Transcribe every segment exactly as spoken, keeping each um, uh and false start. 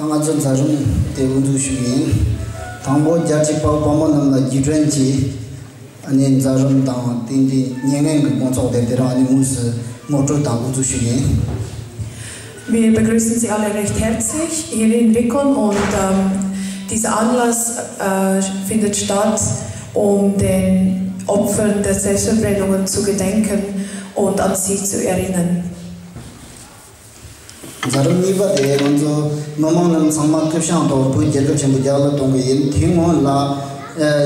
ང་ཚོ་མཛད་རིམ་དེ་དབུ་འཛུགས་ཞུ་གི་ཡིན། དང་པོ་རྒྱལ་གཅེས་དཔའ་བོ་དཔའ་མོ་རྣམས་ལ་རྗེས་དྲན་གྱི་ཨ་ནི་མཛད་རིམ་དང་། དེ་འདྲའི་མྱ་ངན་གྱི་དགོང་ཚོགས་དེ་དེ་རིང་ཨ་ནི་དངོས་སུ་ངོ་སྤྲོད་དང་དབུ་འཛུགས་ཞུ་གི་ཡིན། Wir begrüßen Sie alle recht herzlich hier in Rikon und ähm, dieser Anlass äh, findet statt, um den Opfern der Selbstverbrennungen zu gedenken und an sie zu erinnern. མཛད་རིམ་གཉིས་པ་དེ་ང་ཚོ་མི་མང་རྣམས་ཚང་མ་སྐུ་བཞེངས་ཐོག་བོད་རྒྱལ་ཁབ་ཆེན་པོ་རྒྱལ་ལ་གཏོང་གི་ཡིན། དེའི་སྔོན་ལ་ཨ་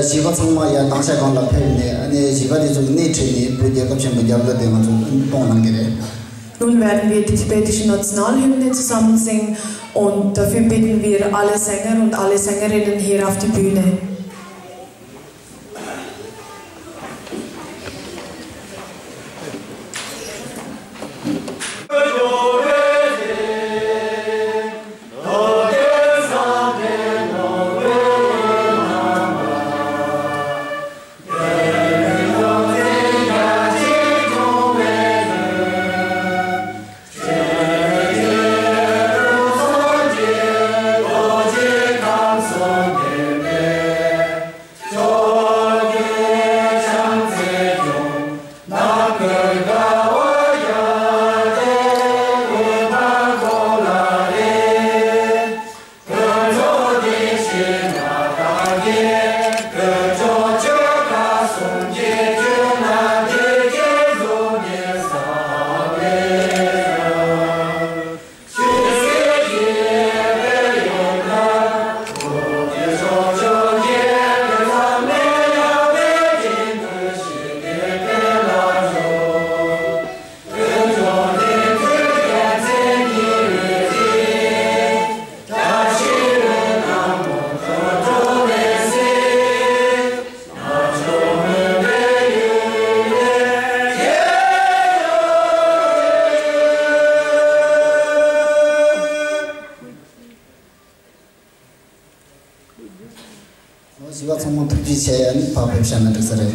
གཞིས་པ་ཚང་མ་ཡར་ཏང་ཤག་སྒང་ལ་ཕེབས་ནས། ཨ་ནི་གཞིས་པ་དེ་ཚོ་གི་སྣེ་ཁྲིད་ནས་བོད་རྒྱལ་ཁབ་ཆེན་པོ་རྒྱལ་ལ་དེ་ང་ཚོ་གཏོང་གནང་གི་རེད། Nun werden wir die tibetische Nationalhymne zusammen singen und dafür bitten wir alle Sänger und alle Sängerinnen hier auf die Bühne. གཞིས་པ་ཚང་མ་ཐུགས་རྗེ་ཆེ། ཨ་ནི་ཕར་ཕེབས་བཞག་ན་འགྲིག་ས་རེད།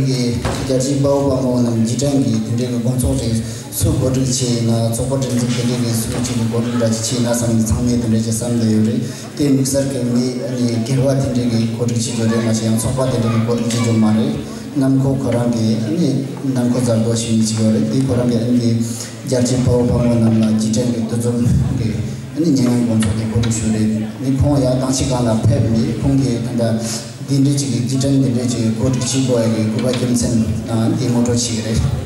གི་རྒྱལ་གཅེས་དཔའ་བོ་དཔའ་མོ་རྣམས་རྗེས་དྲན་གྱི་དེ་འདྲའི་གི་དགོང་ཚོགས་ཅིག་སུ་གོ་སྒྲིག་བྱས་ཡིན་ན། ཚོགས་པ་སྒྲིག་འཛུགས་དེ་འདྲའི་གི་སུ་ཅིག་གི་གོ་སྒྲིག་འདྲ་ཅིག་བྱས་ཡིན་ན་བསམ་ནས་ཚང་མས་དེ་འདྲ་ཅིག་བསམ་བསྡད་ཡོད་རེད། དེ་དམིགས་བསལ་གྱི་མི་ཨ་ནི་སྒེར་བ་དེ་འདྲའི་གི་གོ་སྒྲིག་བྱེད་རྒྱུ་རེད་མ་གཏོགས། ཡང་ཚོགས་པ་དེ་འདྲའི་གི་གོ་སྒྲིག་བྱེད་རྒྱུ་མ་རེད། ནམ་མཁོ་ཁོ་རང་གི་ཨ་ནི་ནམ་མཁོ་མཛད་སྒོ་ཞིག་ཡིན་ཅིག་ཡོད་རེད། དེ་ཁོ་རང་གི་ཨ་ནི་རྒྱལ་གཅེས་དཔའ་བོ་དཔའ་མོ་རྣམས་ལ་རྗེས་དྲན་གྱི་འདུ་འཛོམས་ཀྱི་ཨ་ནི་མྱ་ངན་དགོང་ཚོགས་དེ་གོ་སྒྲིག་ཞུས་རེད། ནི་ཁོང་ཡང་ཏང་ཕྱི་སྒང་ལ་ཕེབས་ནས་ཁོང་གིས་ད་ལྟ་འདི་འདྲའི་ཅིག་གི་རྗེས་དྲན་འདི་འདྲའི་ཅིག་གི་གོ་སྒྲིག་བྱེད་དགོས་ཡ་གི་དགོས་པ་རྒྱུ་མཚན་དེ་ངོ་སྤྲོད་བྱེད་ཀྱི་རེད།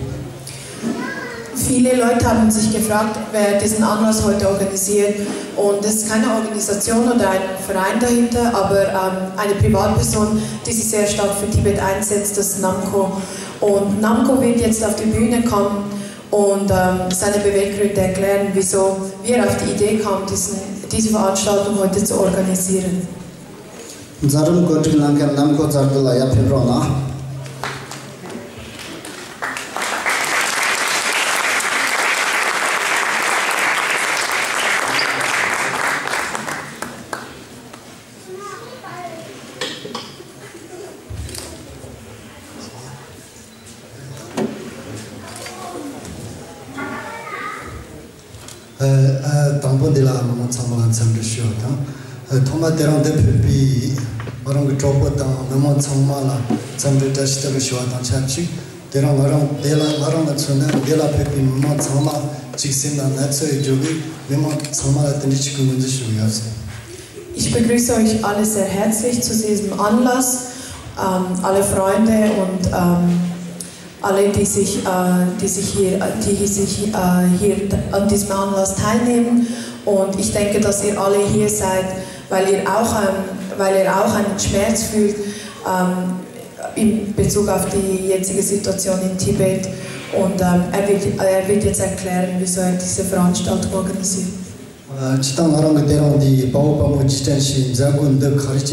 Viele Leute haben sich gefragt, wer diesen Anlass heute organisiert. Und das ist keine Organisation oder ein Verein dahinter, aber ähm, eine Privatperson, die sich sehr stark für Tibet einsetzt, das ist Namko. Und Namko wird jetzt auf die Bühne kommen und ähm, seine Beweggründe erklären, wieso wir auf die Idee kamen, diesen, diese Veranstaltung heute zu organisieren. མཛད་རིམ་གོ་སྒྲིག་གནང་མཁན་ནམ་མཁོ་མཛད་སྒོ་ལ་ཡར་ཕེབས་རོགས་གནང་། ཨ། ཨ། དང་པོ་འདི་ལ་མི་མང་ཚང་མ་ལ་འཚམས་འདྲི་ཞུ་བ་དང་། ཨ། ཐོག་མ་དེ་རིང་འདིར་ཕེབས་པའི་ང་རང་གི་གྲོགས་པོ་དང་མི་མང་ཚང་མ་ལ་འཚམས་འདྲི་བཀྲ་ཤིས་བདེ་ལེགས་ཞུ་བ་དང་ཆབས་ཅིག་དེ་རིང་ང་རང་འདི་ལ་ང་རང་ལ་མཚོན་ན་འདི་ལ་ཕེབས་པའི་མི་མང་ཚང་མ་གཅིག་སེམས་ལ་ན་ཚོད་ཡོད་རྒྱུ་གི་མི་མང་ཚང་མ་ལ་དེ་འདྲའི་ཞིག་གི་ངོས་འཛིན་ཞུ་གི་ཡོད་ཟེར། Ich begrüße euch alle sehr herzlich zu diesem Anlass, ähm, alle Freunde und ähm, alle, die sich, äh, die sich, hier, die sich äh, hier an diesem Anlass teilnehmen. Und ich denke, dass ihr alle hier seid, weil ihr auch, ähm, weil ihr auch einen Schmerz fühlt ähm, in Bezug auf die jetzige Situation in Tibet. Und ähm, er, wird, er wird jetzt erklären, wieso er diese Veranstaltung organisiert. སྤྱིར་བཏང་ང་རང་གི་དེ་རིང་འདི་དཔའ་བོ་དཔའ་མོ་རྗེས་དྲན་ཞེས་མཛད་སྒོ་འདི་ག་རེ་བྱས་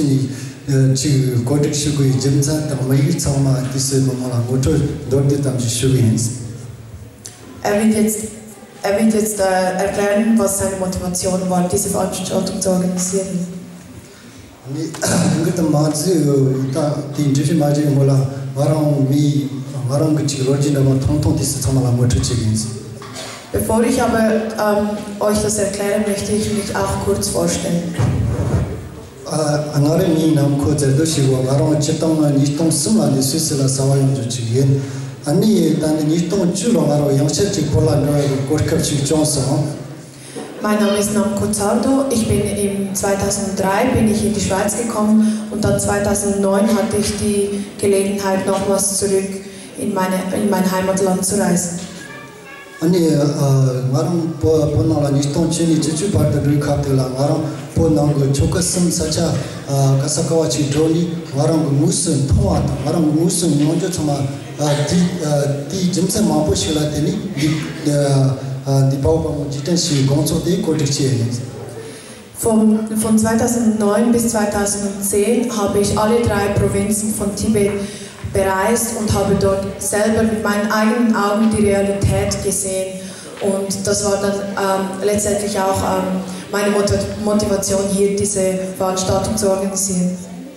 ནས་ཅིག་གོ་སྒྲིག་ཞུ་དགོས་རྒྱུ་མཚན་དང་དམིགས་ཡུལ་ཚང་མ་དུས་སུ་མི་མང་ལ་ངོ་སྤྲོད་མདོར་བསྡུས་ཙམ་ཞིག་ཞུ་གི་ཡིན། Er wird jetzt, er wird jetzt äh, erklären, was seine Motivation war, diese Veranstaltung zu organisieren. ནི་ངེད་དང་མ་ཚོས་ད་དེའི་འགྲེལ་བཤད་མ་བྱས་སྔོན་ལ་ ང་རང་མི་ང་རང་གི་ཅིག་ལོ་རྒྱུས་འདྲ་པོ་ཐུང་ཐུང་དུས་སུ་ཚང་མ་ལ་ངོ་སྤྲོད་བྱེད་ཀྱི་ཡིན། Bevor ich aber ähm, euch das erkläre, möchte ich mich auch kurz vorstellen. ཨ། ང་རང་མིང་ནམ་མཁའ་ཟེར་དུ་ཞིག་གོ། ང་རང་སྤྱིར་བཏང་ཉིས་སྟོང་གསུམ་ལ་ནི་སུད་སི་ལ་གསར་པ་ཡོང་རྒྱུ་ཅིག་ཡིན། ཨ་ནི་ད་ནི་ཉིས་སྟོང་བཅུ་ལ་ང་རང་ཡང་བསྐྱར་ཅིག་བོད་ལ་འགྲོ་བའི་གོ་སྐབས་ཅིག་བྱུང་སོང་། Mein Name ist Namko Zardo. Ich bin im zweitausenddrei bin ich in die Schweiz gekommen und dann zweitausendneun hatte ich die Gelegenheit, nochmals zurück in, meine, in mein Heimatland zu reisen. ཨ་ནི་ཨ། ང་རང་བོད་བོད་ནང་ལ་ཉིས་སྟོང་བཅུ་ནས་བཅུ་བཅུ་བར་དུ་འགྲོ་བའི་སྐབས་དེ་ལ་ང་རང་བོད་ནང་གི་ཆོལ་ཁ་གསུམ་ས་ཆ་ཨ་ག་ས་ག་བ་ཅིག་འགྲོ་ནས་ང་རང་གི་དངོས་སུ་མཐོང་བ་དང་ང་རང་གི་དངོས་སུ་མྱོང་རྒྱུ་ཚང་མ་ཨ་དེ་ཨ་དེའི་རྒྱུ་མཚན་མང་པོ་ཞིག་ལ་བརྟེན་ནས་འདི་ཨ་འདི་དཔའ་བོ་དཔའ་མོ་རྗེས་དྲན་ཞུ་བའི་དགོངས་ཚོགས་དེ་གོ་སྒྲིག་བྱས་ཡིན། Von, von zweitausendneun bis zweitausendzehn habe ich alle drei Provinzen von Tibet bereist und habe dort selber mit meinen eigenen Augen die Realität gesehen. Und das war dann ähm, letztendlich auch ähm, meine Motiv- Motivation, hier diese Veranstaltung zu organisieren.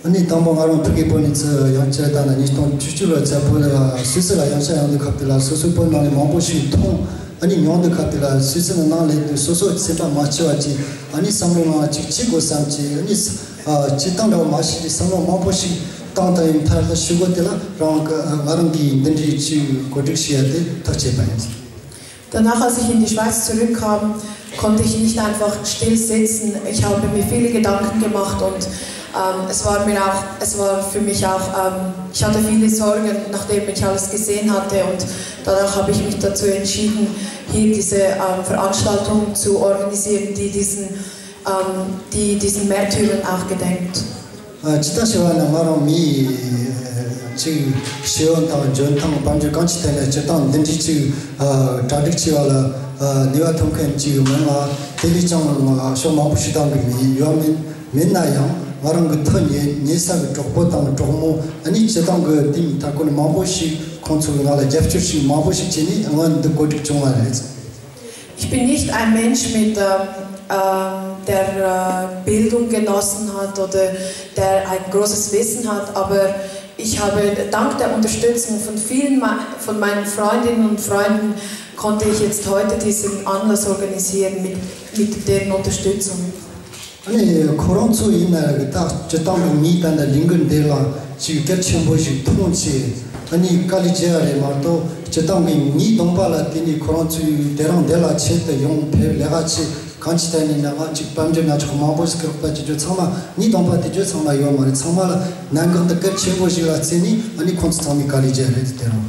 ཨ་ནི་དང་པོ་ང་རང་ཕ་གི་བོད་ནས་ཚུར་ཡང་བསྐྱར་ད་ནི་ཉིས་སྟོང་བཅུ་བཅུ་ལོར་ཚུར་བོད་ལ་སུད་སི་ལ་ཡང་བསྐྱར་ཡོང་དུས་སྐབས་དེ་ལ་སོ་སོའི་བོད་ནང་ནས་མང་པོ་ཞིག་མཐོང་། ཨ་ནི་མྱོང་དུས་སྐབས་དེ་ལ་སུད་སི་ནང་ནང་སླེབས་དུས་སོ་སོ་སེམས་པ་མ་སྐྱིད་པ་ཅིག་ཨ་ནི་བསམ་བློ་ནང་ཅིག་བྱེད་དགོས་བསམ་ཅིག་ཨ་ནི་ཨ་སྤྱིར་བཏང་འདྲ་བ་མ་ཤེས་ཏེ་བསམ་བློ་མང་པོ་ཞིག་བཏང་བཏང་ཡིན། མཐར་ད་ཤུ་གོ་དེ་ལ་རང་གི་ང་རང་གིས་འདི་འདྲའི་ཅིག་གོ་སྒྲིག་བྱས་ཡ་དེ་ཐག་བཅད་པ་ཡིན། Danach, als ich in die Schweiz zurückkam, konnte ich nicht einfach still sitzen. Ich habe mir viele Gedanken gemacht und ähm, es war mir auch, es war für mich auch, ähm, ich hatte viele Sorgen, nachdem ich alles gesehen hatte und danach habe ich mich dazu entschieden, hier diese ähm, Veranstaltung zu organisieren, die diesen, ähm, die diesen Märtyrern auch gedenkt. ཨ། ཇི་ལྟར་ཞུ་བ་ན་ང་རང་མི་ཅིག་ཤེས་ཡོན་དང་འཇོན་ཐང་དཔལ་འབྱོར་གང་ཅིའི་ཐད་ནས་སྤྱིར་བཏང་འདི་འདྲའི་ཅིག་ཨ་གྲ་སྒྲིག་བྱེད་པ་ལ་ཨ་ནུས་པ་ཐོན་མཁན་ཅིག་མིན་ལ། དེ་ལས་ཀྱང་ཕྱོགས་མང་པོ་ཞིག་དང་གི་མི་ཡོད་མིན་མིན་ན་ཡང་ང་རང་གི་ཐག་ཉེ་ཉེ་ས་གི་གྲོགས་པོ་དང་གྲོགས་མོ་ཨ་ནི་སྤྱིར་བཏང་གི་དེ་མཐའ་འཁོར་ནས་མང་པོ་ཞིག་ཁོང་ཚོ་གི་ང་ལ་རྒྱབ་སྐྱོར་ཞིག་མང་པོ་ཞིག་བྱས་ནས་ང་འདི་གོ་སྒྲིག་བྱུང་བ་རེད། Ich bin nicht ein Mensch, mit, ähm, ähm, der äh, Bildung genossen hat oder der ein großes Wissen hat, aber ich habe dank der Unterstützung von vielen von meinen Freundinnen und Freunden konnte ich jetzt heute diesen Anlass organisieren mit, mit deren Unterstützung. ཨ་ནི་ཁོ་རང་ཚོ་ཡིན་ན་རེད། ད་སྤྱིར་བཏང་གི་མིའི་ད་ལྟ་ལས་འགུལ་འདི་ལ་ཅིག་གལ་ཆེན་པོ་ཞིག་མཐོང་ཆེ་ཨ་ནི་དཀའ་ལས་བརྒྱབ་ཡ་རེད་མ་གཏོགས་སྤྱིར་བཏང་གི་མིའི་གདོང་པ་ལ་དེ་ནི་ཁོ་རང་ཚོའི་དེ་རང་འདི་ལ་ཆེད་དུ་ཡོང་ཕེབས་ལས་ཀ་ཆེ་གང་ཅི་ཐད་ནས་ན་ང་ཅིག་དཔལ་འབྱོར་ན་ཆོག་མང་པོ་ཞིག་རོགས་པ་བྱེད་རྒྱུ་ཚང་མ་མིའི་གདོང་པ་དེ་རྒྱུ་ཚང་མ་ཡོད་མ་རེད། ཚང་མ་ལ་གནད་འགག་འདི་གལ་ཆེན་པོ་ཞིག་ལ་བརྩིས་ནས་ཨ་ནི་ཁོང་ཚོ་ཚང་མས་དཀའ་ལས་བརྒྱབ་རེད། དེ་རང་།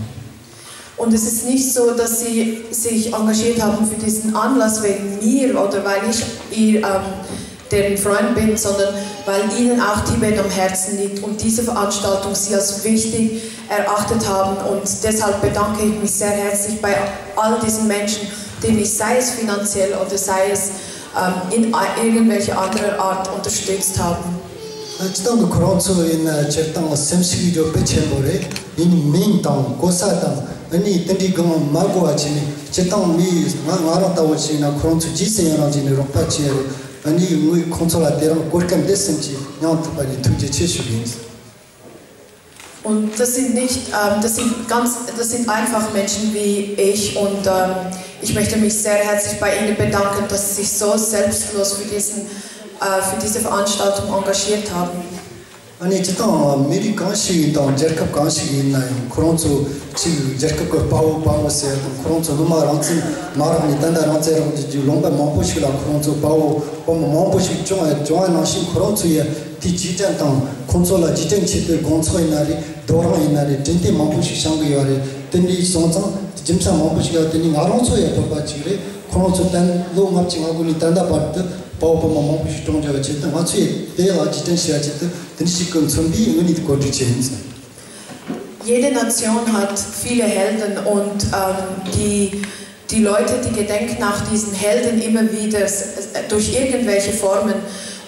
Und es ist nicht so, dass sie sich engagiert haben für diesen Anlass wegen mir oder weil ich ihr, ähm, deren Freund bin, sondern weil ihnen auch Tibet am Herzen liegt und diese Veranstaltung sie als wichtig erachtet haben. Und deshalb bedanke ich mich sehr herzlich bei all diesen Menschen, die mich, sei es finanziell oder sei es ähm, in irgendwelche andere Art unterstützt haben. སྤྱིར་བཏང་གི་ཁོ་རང་ཚོ་ཡིན་ན་སྤྱིར་བཏང་སེམས་ཤུགས་ཡོད་པའི་ཆེན་པོ་རེད། ཡིན་མིང་དང་གོ་ས་དང་ཨ་ནི་དེ་འདྲའི་སྒང་མ་གོ་བ་བྱས་ནས་སྤྱིར་བཏང་མི་ང་ང་རང་ལྟ་བུ་བྱས་ན་ཁོ་རང་ཚོ་རྗེས་སུ་ཡི་རང་བྱས་ནས་རོགས་པ་བྱས་རེད། ཨ་ནི་ངས་ཁོང་ཚོ་ལ་དེ་རིང་གོ་སྐབས་འདི་སེམས་ཀྱིས་མྱོང་ཐུབ་པ་ནས་ཐུགས་རྗེ་ཆེ་ཞུ་གི་ཡིན། Und das sind nicht, ähm, das sind ganz, das sind einfache Menschen wie ich und ähm, ich möchte mich sehr herzlich bei ihnen bedanken, dass sie sich so selbstlos für, diesen, äh, für diese Veranstaltung engagiert haben. ཨ་ནི་སྤྱིར་བཏང་མི་རིགས་གང་ཞིག་ཡིན་དང་རྒྱལ་ཁབ་གང་ཞིག་ཡིན་ན་ཡང་ཁོ་རང་ཚོ་གཅིག་རྒྱལ་ཁབ་ཀྱི་དཔའ་བོ་དཔའ་མོ་ཟེར་དང་ཁོ་རང་ཚོ་སྔོན་མ་རང་བཙན་མ་རག་ནས་ད་ལྟ་རང་བཙན་རག་རྒྱུ་ལུང་པ་མང་པོ་ཞིག་ལ་ཁོ་རང་ཚོ་དཔའ་བོ་དཔའ་མོ་མང་པོ་ཞིག་བྱུང་བ་བྱུང་བ་ནང་བཞིན་ཁོ་རང་ཚོ་ཡང་དེའི་རྗེས་དྲན་དང་ཁོང་ཚོ་ལ་རྗེས་དྲན་ཆེད་དུ་དགོང་ཚོགས་ཡིན་ན་རེད། རྡོ་རིང་ཡིན་ན་རེད། དྲན་རྟེན་མང་པོ་ཞིག་བཞེངས་གི་ཡོད་རེད། དེ་འདྲའི་སོང་ཙང་རྒྱུ་མཚན་མང་པོ་ཞིག་ཡོད། དེ་ནི་ང་རང་ཚོ་ཡང་བོད་པ་ཅིག་རེད། ཁོ་རང་ཚོ་ད་ལོ་ལྔ་བཅུ་ང་དགུ་ནས་ད་ལྟ་བར་དུ་དཔའ་བོ་དཔའ་མོ་མང་པོ་ཞིག་བཀྲོངས་བྱས་པ་ཆེད་དུ་ང་ཚོ་ཡང་དེ་ལ་རྗེས་དྲན་བྱེད་ཡ་ཆེད་དུ་དེ་འདྲ་ཞིག་གི་མཚོན་པའི་ངོས་ནས་གོ་སྒྲིག་བྱས་ཡིན་ཟེར། Jede Nation hat viele Helden und ähm, die, die Leute, die gedenken auch diesen Helden immer wieder s- durch irgendwelche Formen.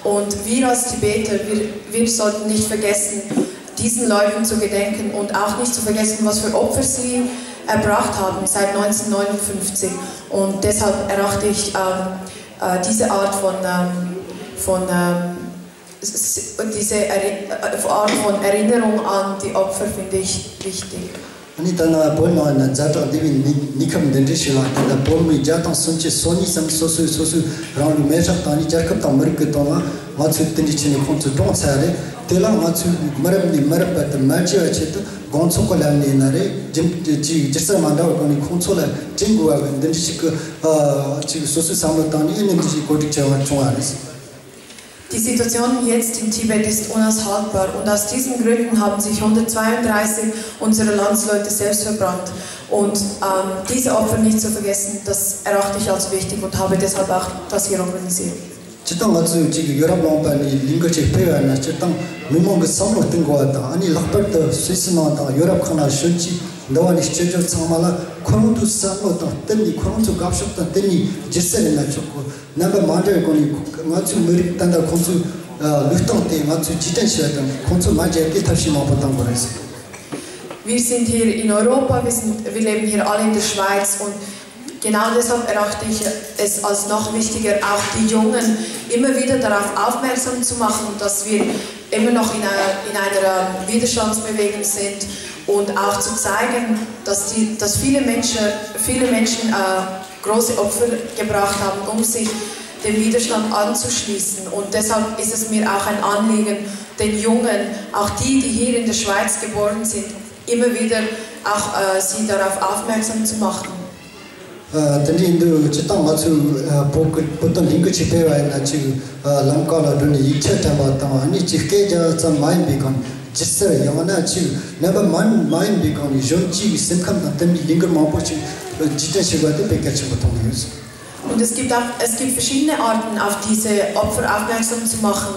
Und wir als Tibeter, wir, wir sollten nicht vergessen, diesen Leuten zu gedenken und auch nicht zu vergessen, was für Opfer sie erbracht haben seit neunzehnhundertneunundfünfzig. Und deshalb erachte ich ähm, äh, diese Art von, ähm, von ähm, Und diese Erri- äh, Art von Erinnerung an die Opfer finde ich wichtig. ཨ་ནི་ད་ནང་བོད་ནང་ན་ཛ་དྲག་འདི་བའི་གནས་གནས་སྐབས་འདི་འདྲ་ཞིག་ལ་ད་ལྟ་བོད་མི་བརྒྱ་དང་སུམ་ཅུ་སོ་གཉིས་ཙམ་སོ་སོས་སོ་སོའི་རང་ལུས་མེ་སྲེག་བཏང་ནས་རྒྱལ་ཁབ་དང་མི་རིགས་ཀྱི་དོན་ལ་ང་ཚོས་དེ་འདྲ་བྱས་ནས་ཁོང་ཚོ་བཀྲོངས་ཚར་རེད། དེ་ལ་ང་ཚོས་མི་རབས་ནས་མི་རབས་བར་དུ་མ་བརྗེད་པའི་ཆེད་དུ་དགོང་ཚོགས་ཀྱི་ལམ་ནས་ཡིན་ན་རེད། རྒྱུན་ཅིག་སྒྱུ་རྩལ་མ་འདྲ་བའི་སྒོ་ནས་ཁོང་ཚོ་ལ་དྲན་དགོས་པ་འདི་འདྲ་ཞིག་གི་ཨ་ཅིག་སོ་སོའི་བསམ་བློ་བཏང་ནས་ཨ་ནི་འདི་ཞིག་གོ་སྒྲིག་བྱས་པ་བྱུང་བ་རེད། Die Situation jetzt in Tibet ist unaushaltbar und aus diesen Gründen haben sich hundertzweiunddreißig unserer Landsleute selbst verbrannt. Und ähm, diese Opfer nicht zu vergessen, das erachte ich als wichtig und habe deshalb auch das hier organisiert. སྤྱིར་བཏང་ང་ཚོས་ཅིག་ཡོ་རོབ་ལུང་པ་ནས་ལས་འགུལ་ཅིག་སྤེལ་བ་ན། སྤྱིར་བཏང་མི་མང་གི་བསམ་བློ་གཏིང་དགོས་པ་དང་། ཨ་ནི་ལྷག་པར་དུ་སུད་སི་ནང་དང་ཡོ་རོབ་ཁག་ན་གཞོན་སྐྱེས་འདི་བ་ནས་སྐྱེས་སྦྱོར་ཚང་མ་ལ་ཁོ་རང་ཚོའི་བསམ་བློ་དང་བསྟུན་ནས། ཁོ་རང་ཚོའི་དགའ་ཕྱོགས་དང་བསྟུན་ནས་སྒྱུ་རྩལ་ཡིན་ན་ཆོག་གི། རྣམ་པ་མ་འདྲ་བའི་སྒོ་ནས་ང་ཚོའི་མི་རིགས་ད་ལྟ་ཁོང་ཚོའི་ལུས་སྟེང་དེ་ང་ཚོས་རྗེས་དྲན་བྱེད་པ་དང་། ཁོང་ཚོ་མ་བརྗེད་དེ་ཐབས་ཤེས་མང་པོ་གཏོང་དགོས་རེད། Wir sind hier in Europa, wir, sind, wir leben hier alle in der Schweiz und genau deshalb erachte ich es als noch wichtiger, auch die Jungen immer wieder darauf aufmerksam zu machen, dass wir immer noch in einer, in einer Widerstandsbewegung sind und auch zu zeigen, dass, die, dass viele Menschen, viele Menschen äh, große Opfer gebracht haben, um sich dem Widerstand anzuschließen. Und deshalb ist es mir auch ein Anliegen, den Jungen, auch die, die hier in der Schweiz geboren sind, immer wieder auch äh, sie darauf aufmerksam zu machen. དེ་འདྲ་ཡིན་དུས་སྤྱིར་བཏང་ང་ཚོས་བོད་ཀྱི་བོད་དོན་ལས་འགུལ་ཅིག་སྤེལ་བ་ཡིན་ན། ཅིག་ལམ་ཁ་ལ་འགྲོ་ནས་ཡིག་ཆ་དྲན་པ་དང་། ཨ་ནི་ཅིག་སྐད་རྒྱག་ཙམ་མ་ཡིན་པའི་སྒང་། སྒྱུ་རྩལ་ཡང་ན་ཅིག་རྣམ་པ་མ་མ་ཡིན་པའི་སྒང་ནས་གཞོན་སྐྱེས་ཀྱི་སེམས་ཁམས་དང་བསྟུན་པའི་ལས་འགུལ་མང་པོ་ཞིག་རྗེས་དྲན་བྱེད་པ་དེ་དཔེ་གལ་ཆེན་པོ་མཐོང་གི་ཡོད། Und es gibt auch, es gibt verschiedene Arten, auf diese Opfer aufmerksam zu machen.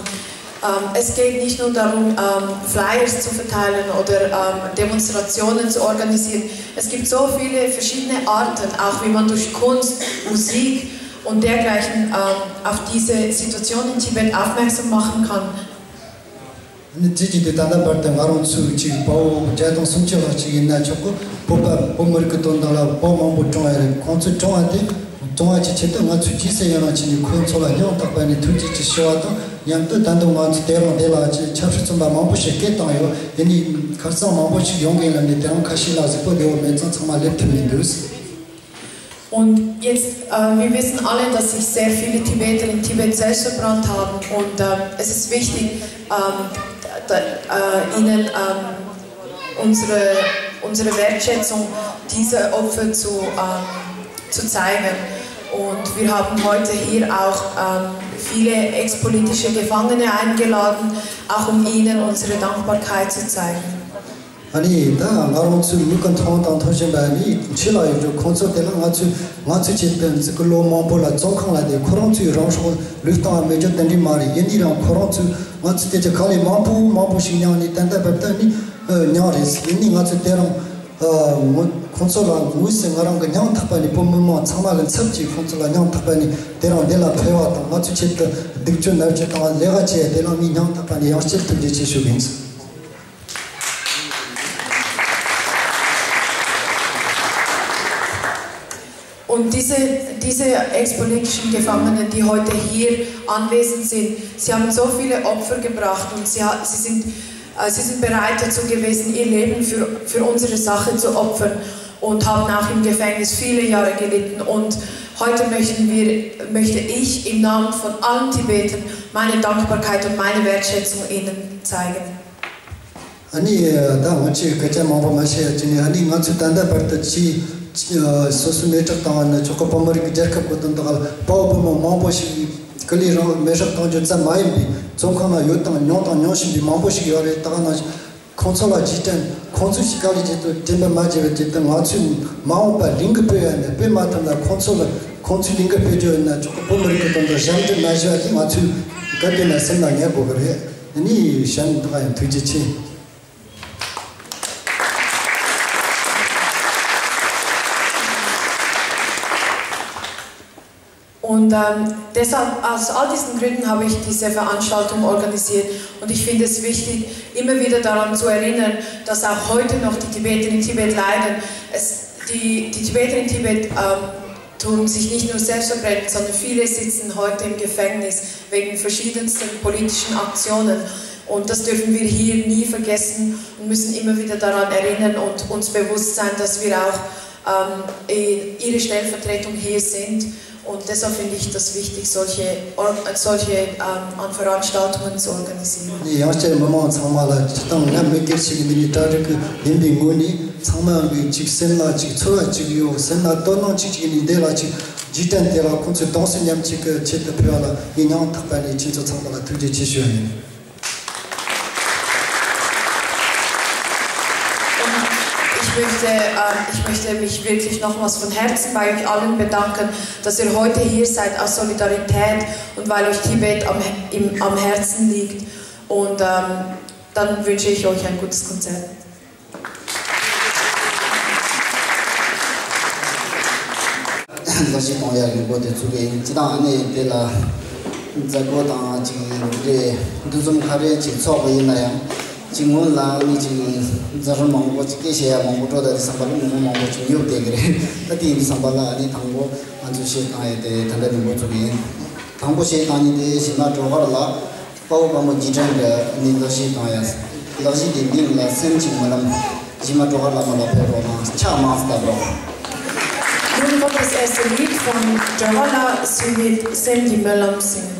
Ähm, es geht nicht nur darum, ähm, Flyers zu verteilen oder ähm, Demonstrationen zu organisieren. Es gibt so viele verschiedene Arten, auch wie man durch Kunst, Musik und dergleichen ähm, auf diese Situation in Tibet aufmerksam machen kann. ནི་དེ་བྱས་ཏེ་ད་ལྟ་བར་དུ་ང་རང་ཚོའི་ཅིག་དཔའ་བོ་བརྒྱ་དང་སུམ་ཅུ་ལྷག་ཅིག་ཡིན་ན་ཆོག་གི། བོད་པ་བོད་མི་རིགས་ཀྱི་དོན་དག་ལ་བོད་མང་པོ་བཀྲོངས་ཡ་རེད། ཁོང་ཚོས་བཀྲོངས་པ་དེ་བཀྲོངས་པ་ཅིག་ཆེད་དུ་ང་ཚོས་རྗེས་སུ་ཡི་རང་བྱས་ནས་ཁོང་ཚོ་ལ་སྙིང་ཐག་པ་ནས་ཐུགས་རྗེ་ཆེ་ཞུ་བ་དང་། མཉམ་དུ་ད་དུང་ང་ཚོས་དེ་རིང་འདི་ལ་ཅིག་ཆབ་སྲིད་བཙོན་པ་མང་པོ་ཞིག་སྐད་བཏང་ཡོད། ཡིན་ནའི་ཁ་སང་མང་པོ་ཞིག་ཡོང་གི་ཡིན་ལབ་ནས། དེ་རིང་ཁ་ཤས་ལ་གཟིགས་པོ་བདེ་བོ་མེད་ཙང་ཚང་མ་སླེབས་ཐུབ་མི་འདུག Und jetzt, äh, wir wissen alle, dass sich sehr viele Tibeter in Tibet selbst verbrannt haben. Und ähm, es ist wichtig, ähm, da, äh, ihnen ähm, unsere, unsere Wertschätzung, diese Opfer zu, ähm, zu zeigen. Und wir haben heute hier auch ähm, viele ex-politische Gefangene eingeladen, auch um ihnen unsere Dankbarkeit zu zeigen. ཨ་ནི་ད་ང་རང་ཚོའི་མིག་གིས་མཐོང་དང་མཐོང་བཞིན་པ་ནི་ཕྱི་ལ་ཡོད་རྒྱུ་ཁོང་ཚོ་དེ་ལ་ང་ཚོས་ང་ཚོའི་ཆེད་དུ་འཛིན་གི་ལོ་མང་པོ་ལ་བཙོན་ཁང་ལ་བསྡད། ཁོ་རང་ཚོའི་རང་སྲོག་ལུས་སྟེང་ལ་མེད་རྒྱུ་དེ་འདྲ་མ་རེད། ཡིན་ནའི་རང་ཁོ་རང་ཚོས་ང་ཚོ་དེ་ཚོ་གང་ལས་མང་པོ་མང་པོ་ཞིག་མྱངས་ནས་ད་ལྟ་བར་དུ་ནི་མྱངས་རེད། ཡིན་ནའི་ང་ཚོས་དེ་རིང་ཁོང་ཚོ་ལ་དངོས་སུ་ང་རང་གི་སྙིང་ཐག་པ་ནས། བོད་མི་མང་ཚང་མ་གི་ཚབ་ཀྱིས་ཁོང་ཚོ་ལ་སྙིང་ཐག་པ་ནས་དེ་རིང་འདི་ལ་ཕེབས་པ་དང་། ང་ཚོའི་ཆེད་དུ་སྡིག་སྤྱོད་མནར་གཅོད་དང་ལས་ཀ་བྱས་དེ་ལ་ངས་སྙིང་ཐག་པ་ནས་ཡང་བསྐྱར་ཐུགས་རྗེ་ཆེ་ཞུ་གི་ཡིན། Und diese, diese ex-politischen Gefangenen, die heute hier anwesend sind, sie haben so viele Opfer gebracht und sie, ha- sie, sind, äh, sie sind bereit dazu gewesen, ihr Leben für, für unsere Sache zu opfern und haben auch im Gefängnis viele Jahre gelitten. Und heute möchten wir, möchte ich im Namen von allen Tibetern meine Dankbarkeit und meine Wertschätzung ihnen zeigen. ཨ་ནི་ད་ང་ཚོས་སྐད་ཆ་མང་པོ་མ་བཤད་ཡ་ཅི་ནས། ཨ་ནི་ང་ཚོས་ད་ལྟ་བར་དུ་ཅི་ཅི་སོ་སོའི་མེ་སྲེག་བཏང་བ་ནི་ཆོག་གི། བོད་མི་རིགས་ཀྱི་རྒྱལ་ཁབ་ཀྱི་དོན་དག་ལ་དཔའ་བོ་དཔའ་མོ་མང་པོ་ཞིག་སྐུ་ལུས་རང་མེ་སྲེག་བཏང་རྒྱུ་ཙམ་མ་ཡིན་པའི་བཙོན་ཁང་ན་ཡོད་དང་མྱོང་དང་མྱོང་བཞིན་པའི་མང་པོ་ཞིག་ཡོད་རེད། ད་ག་ནང་བཞིན་ཁོང་ཚོ་ལ་རྗེས་དྲན། ཁོང་ཚོས་ཞིག་ག་ལས་བྱེད་དུ་དྲན་པ་མ་བརྗེད་པ་བྱེད་དུ། ང་ཚོས་མ་འོངས་པར་ལས་འགུལ་སྤེལ་ཡ་ནས་སྤེལ་མ་ཐུབ་ན། ཁོང་ཚོ་ལ་ཁོང་ཚོས་ལས་འགུལ་སྤེལ་རྒྱུ་ཡིན་ན་ཆོག་གི། བོད་མི་རིགས་ཀྱི་དོན་དུ་ཞབས་འདྲེན་མ་བྱས་པ་དེ་ང་ཚོས་ག་དུས་ན་སེམས་ལ་ངེས་དགོས་ཀྱི་རེད། ཨ་ནི་གཞན་དག་ཡང་ཐུགས་རྗེ་ཆེ། Und ähm, deshalb, aus all diesen Gründen habe ich diese Veranstaltung organisiert. Und ich finde es wichtig, immer wieder daran zu erinnern, dass auch heute noch die Tibeter in Tibet leiden. Es, die, die Tibeter in Tibet ähm, Tun sich nicht nur selbst verbrennen, sondern viele sitzen heute im Gefängnis wegen verschiedensten politischen Aktionen. Und das dürfen wir hier nie vergessen und müssen immer wieder daran erinnern und uns bewusst sein, dass wir auch ähm, ihre Stellvertretung hier sind. Und deshalb finde ich das wichtig, solche, solche ähm, Veranstaltungen zu organisieren. ཡང་བསྐྱར་མི་མང་ཚང་མ་ལ་སྤྱིར་བཏང་ང་མི་སྒེར་ཞིག་ཡིན་པའི་གྲ་སྒྲིག་གི་ཡིན་པའི་ངོས་ནས། ཚང་མ་གི་ཅིག་སེམས་ལ་ཅིག་ཚོར་བ་ཅིག་ཡོད། སེམས་ལ་དོ་སྣང་ཅིག་ཅིག་ནས་འདི་ལ་ཅིག་རྗེས་དྲན་དེ་ལ་ཁོང་ཚོའི་གདུང་སེམས་མཉམ་སྐྱེད་ཀྱི་ཆེད་དུ་ཕེབས་པ་ལ་ངས་སྙིང་ཐག་པ་ནས་ཁྱེད་ཚོ་ཚང་མ་ལ་ཐུགས་རྗེ་ཆེ་ཞུ་བ་ཡིན། Und ich möchte, ähm, ich möchte mich wirklich nochmals von Herzen bei euch allen bedanken, dass ihr heute hier seid aus Solidarität und weil euch Tibet am, im, am Herzen liegt. Und ähm, dann wünsche ich euch ein gutes Konzert. ལོ་གཞི་གཏོང་ཡ་རིང་པོ་དེ་ཚུགས་ཀྱི་ཡིན། སྤྱིར་བཏང་ཨ་ནི་དེ་ལ་མཛད་སྒོ་དང་ཅིག་རེ་འདུ་འཛོམས་ཁ་རེ་ཅིག་ཚོགས་པ་ཡིན་ན་ཡང་། ཅིག་སྔོན་ལ་ཨ་ནི་ཅིག་མཛད་རིམ་མང་པོ་ཅིག་སྐད་བཤད་ཡ་མང་པོ་འགྲོ། ད་དེ་བསམ་པ་ལ་མི་མང་པོ་ཅིག་ཉོབ་བསྡད་ཀྱི་རེད། ད་དེ་ཡིན་དུས་བསམ་པ་ལ་ཨ་ནི་དང་པོ་ང་ཚོས་བཤད་བཏང་ཡ་དེ་ད་ལྟ་རིང་པོ་ཚུགས་ཀྱི་ཡིན། དང་པོ་བཤད་བཏང་ཡ་དེ་གཞས་མ་སྒྲོལ་དཀར་ལགས། དཔའ་བོ་དཔའ་མོ་རྗེས་དྲན་གྱི་ནི་ལོ་གཞས་དང་ཡང་། ལོ་གཞས་དེ་མིང་ལ་སེམས་ཀྱི་སྨོན་ལམ། གཞས་མ་སྒྲོལ་དཀར་བླ་མ་ལ་ཕེབས་རོགས་གནང་། ཕྱག་མང་ཙམ་བཏབ་རོགས། Nun kommt das erste Lied von Johanna, sie wird Sam die Melam singen.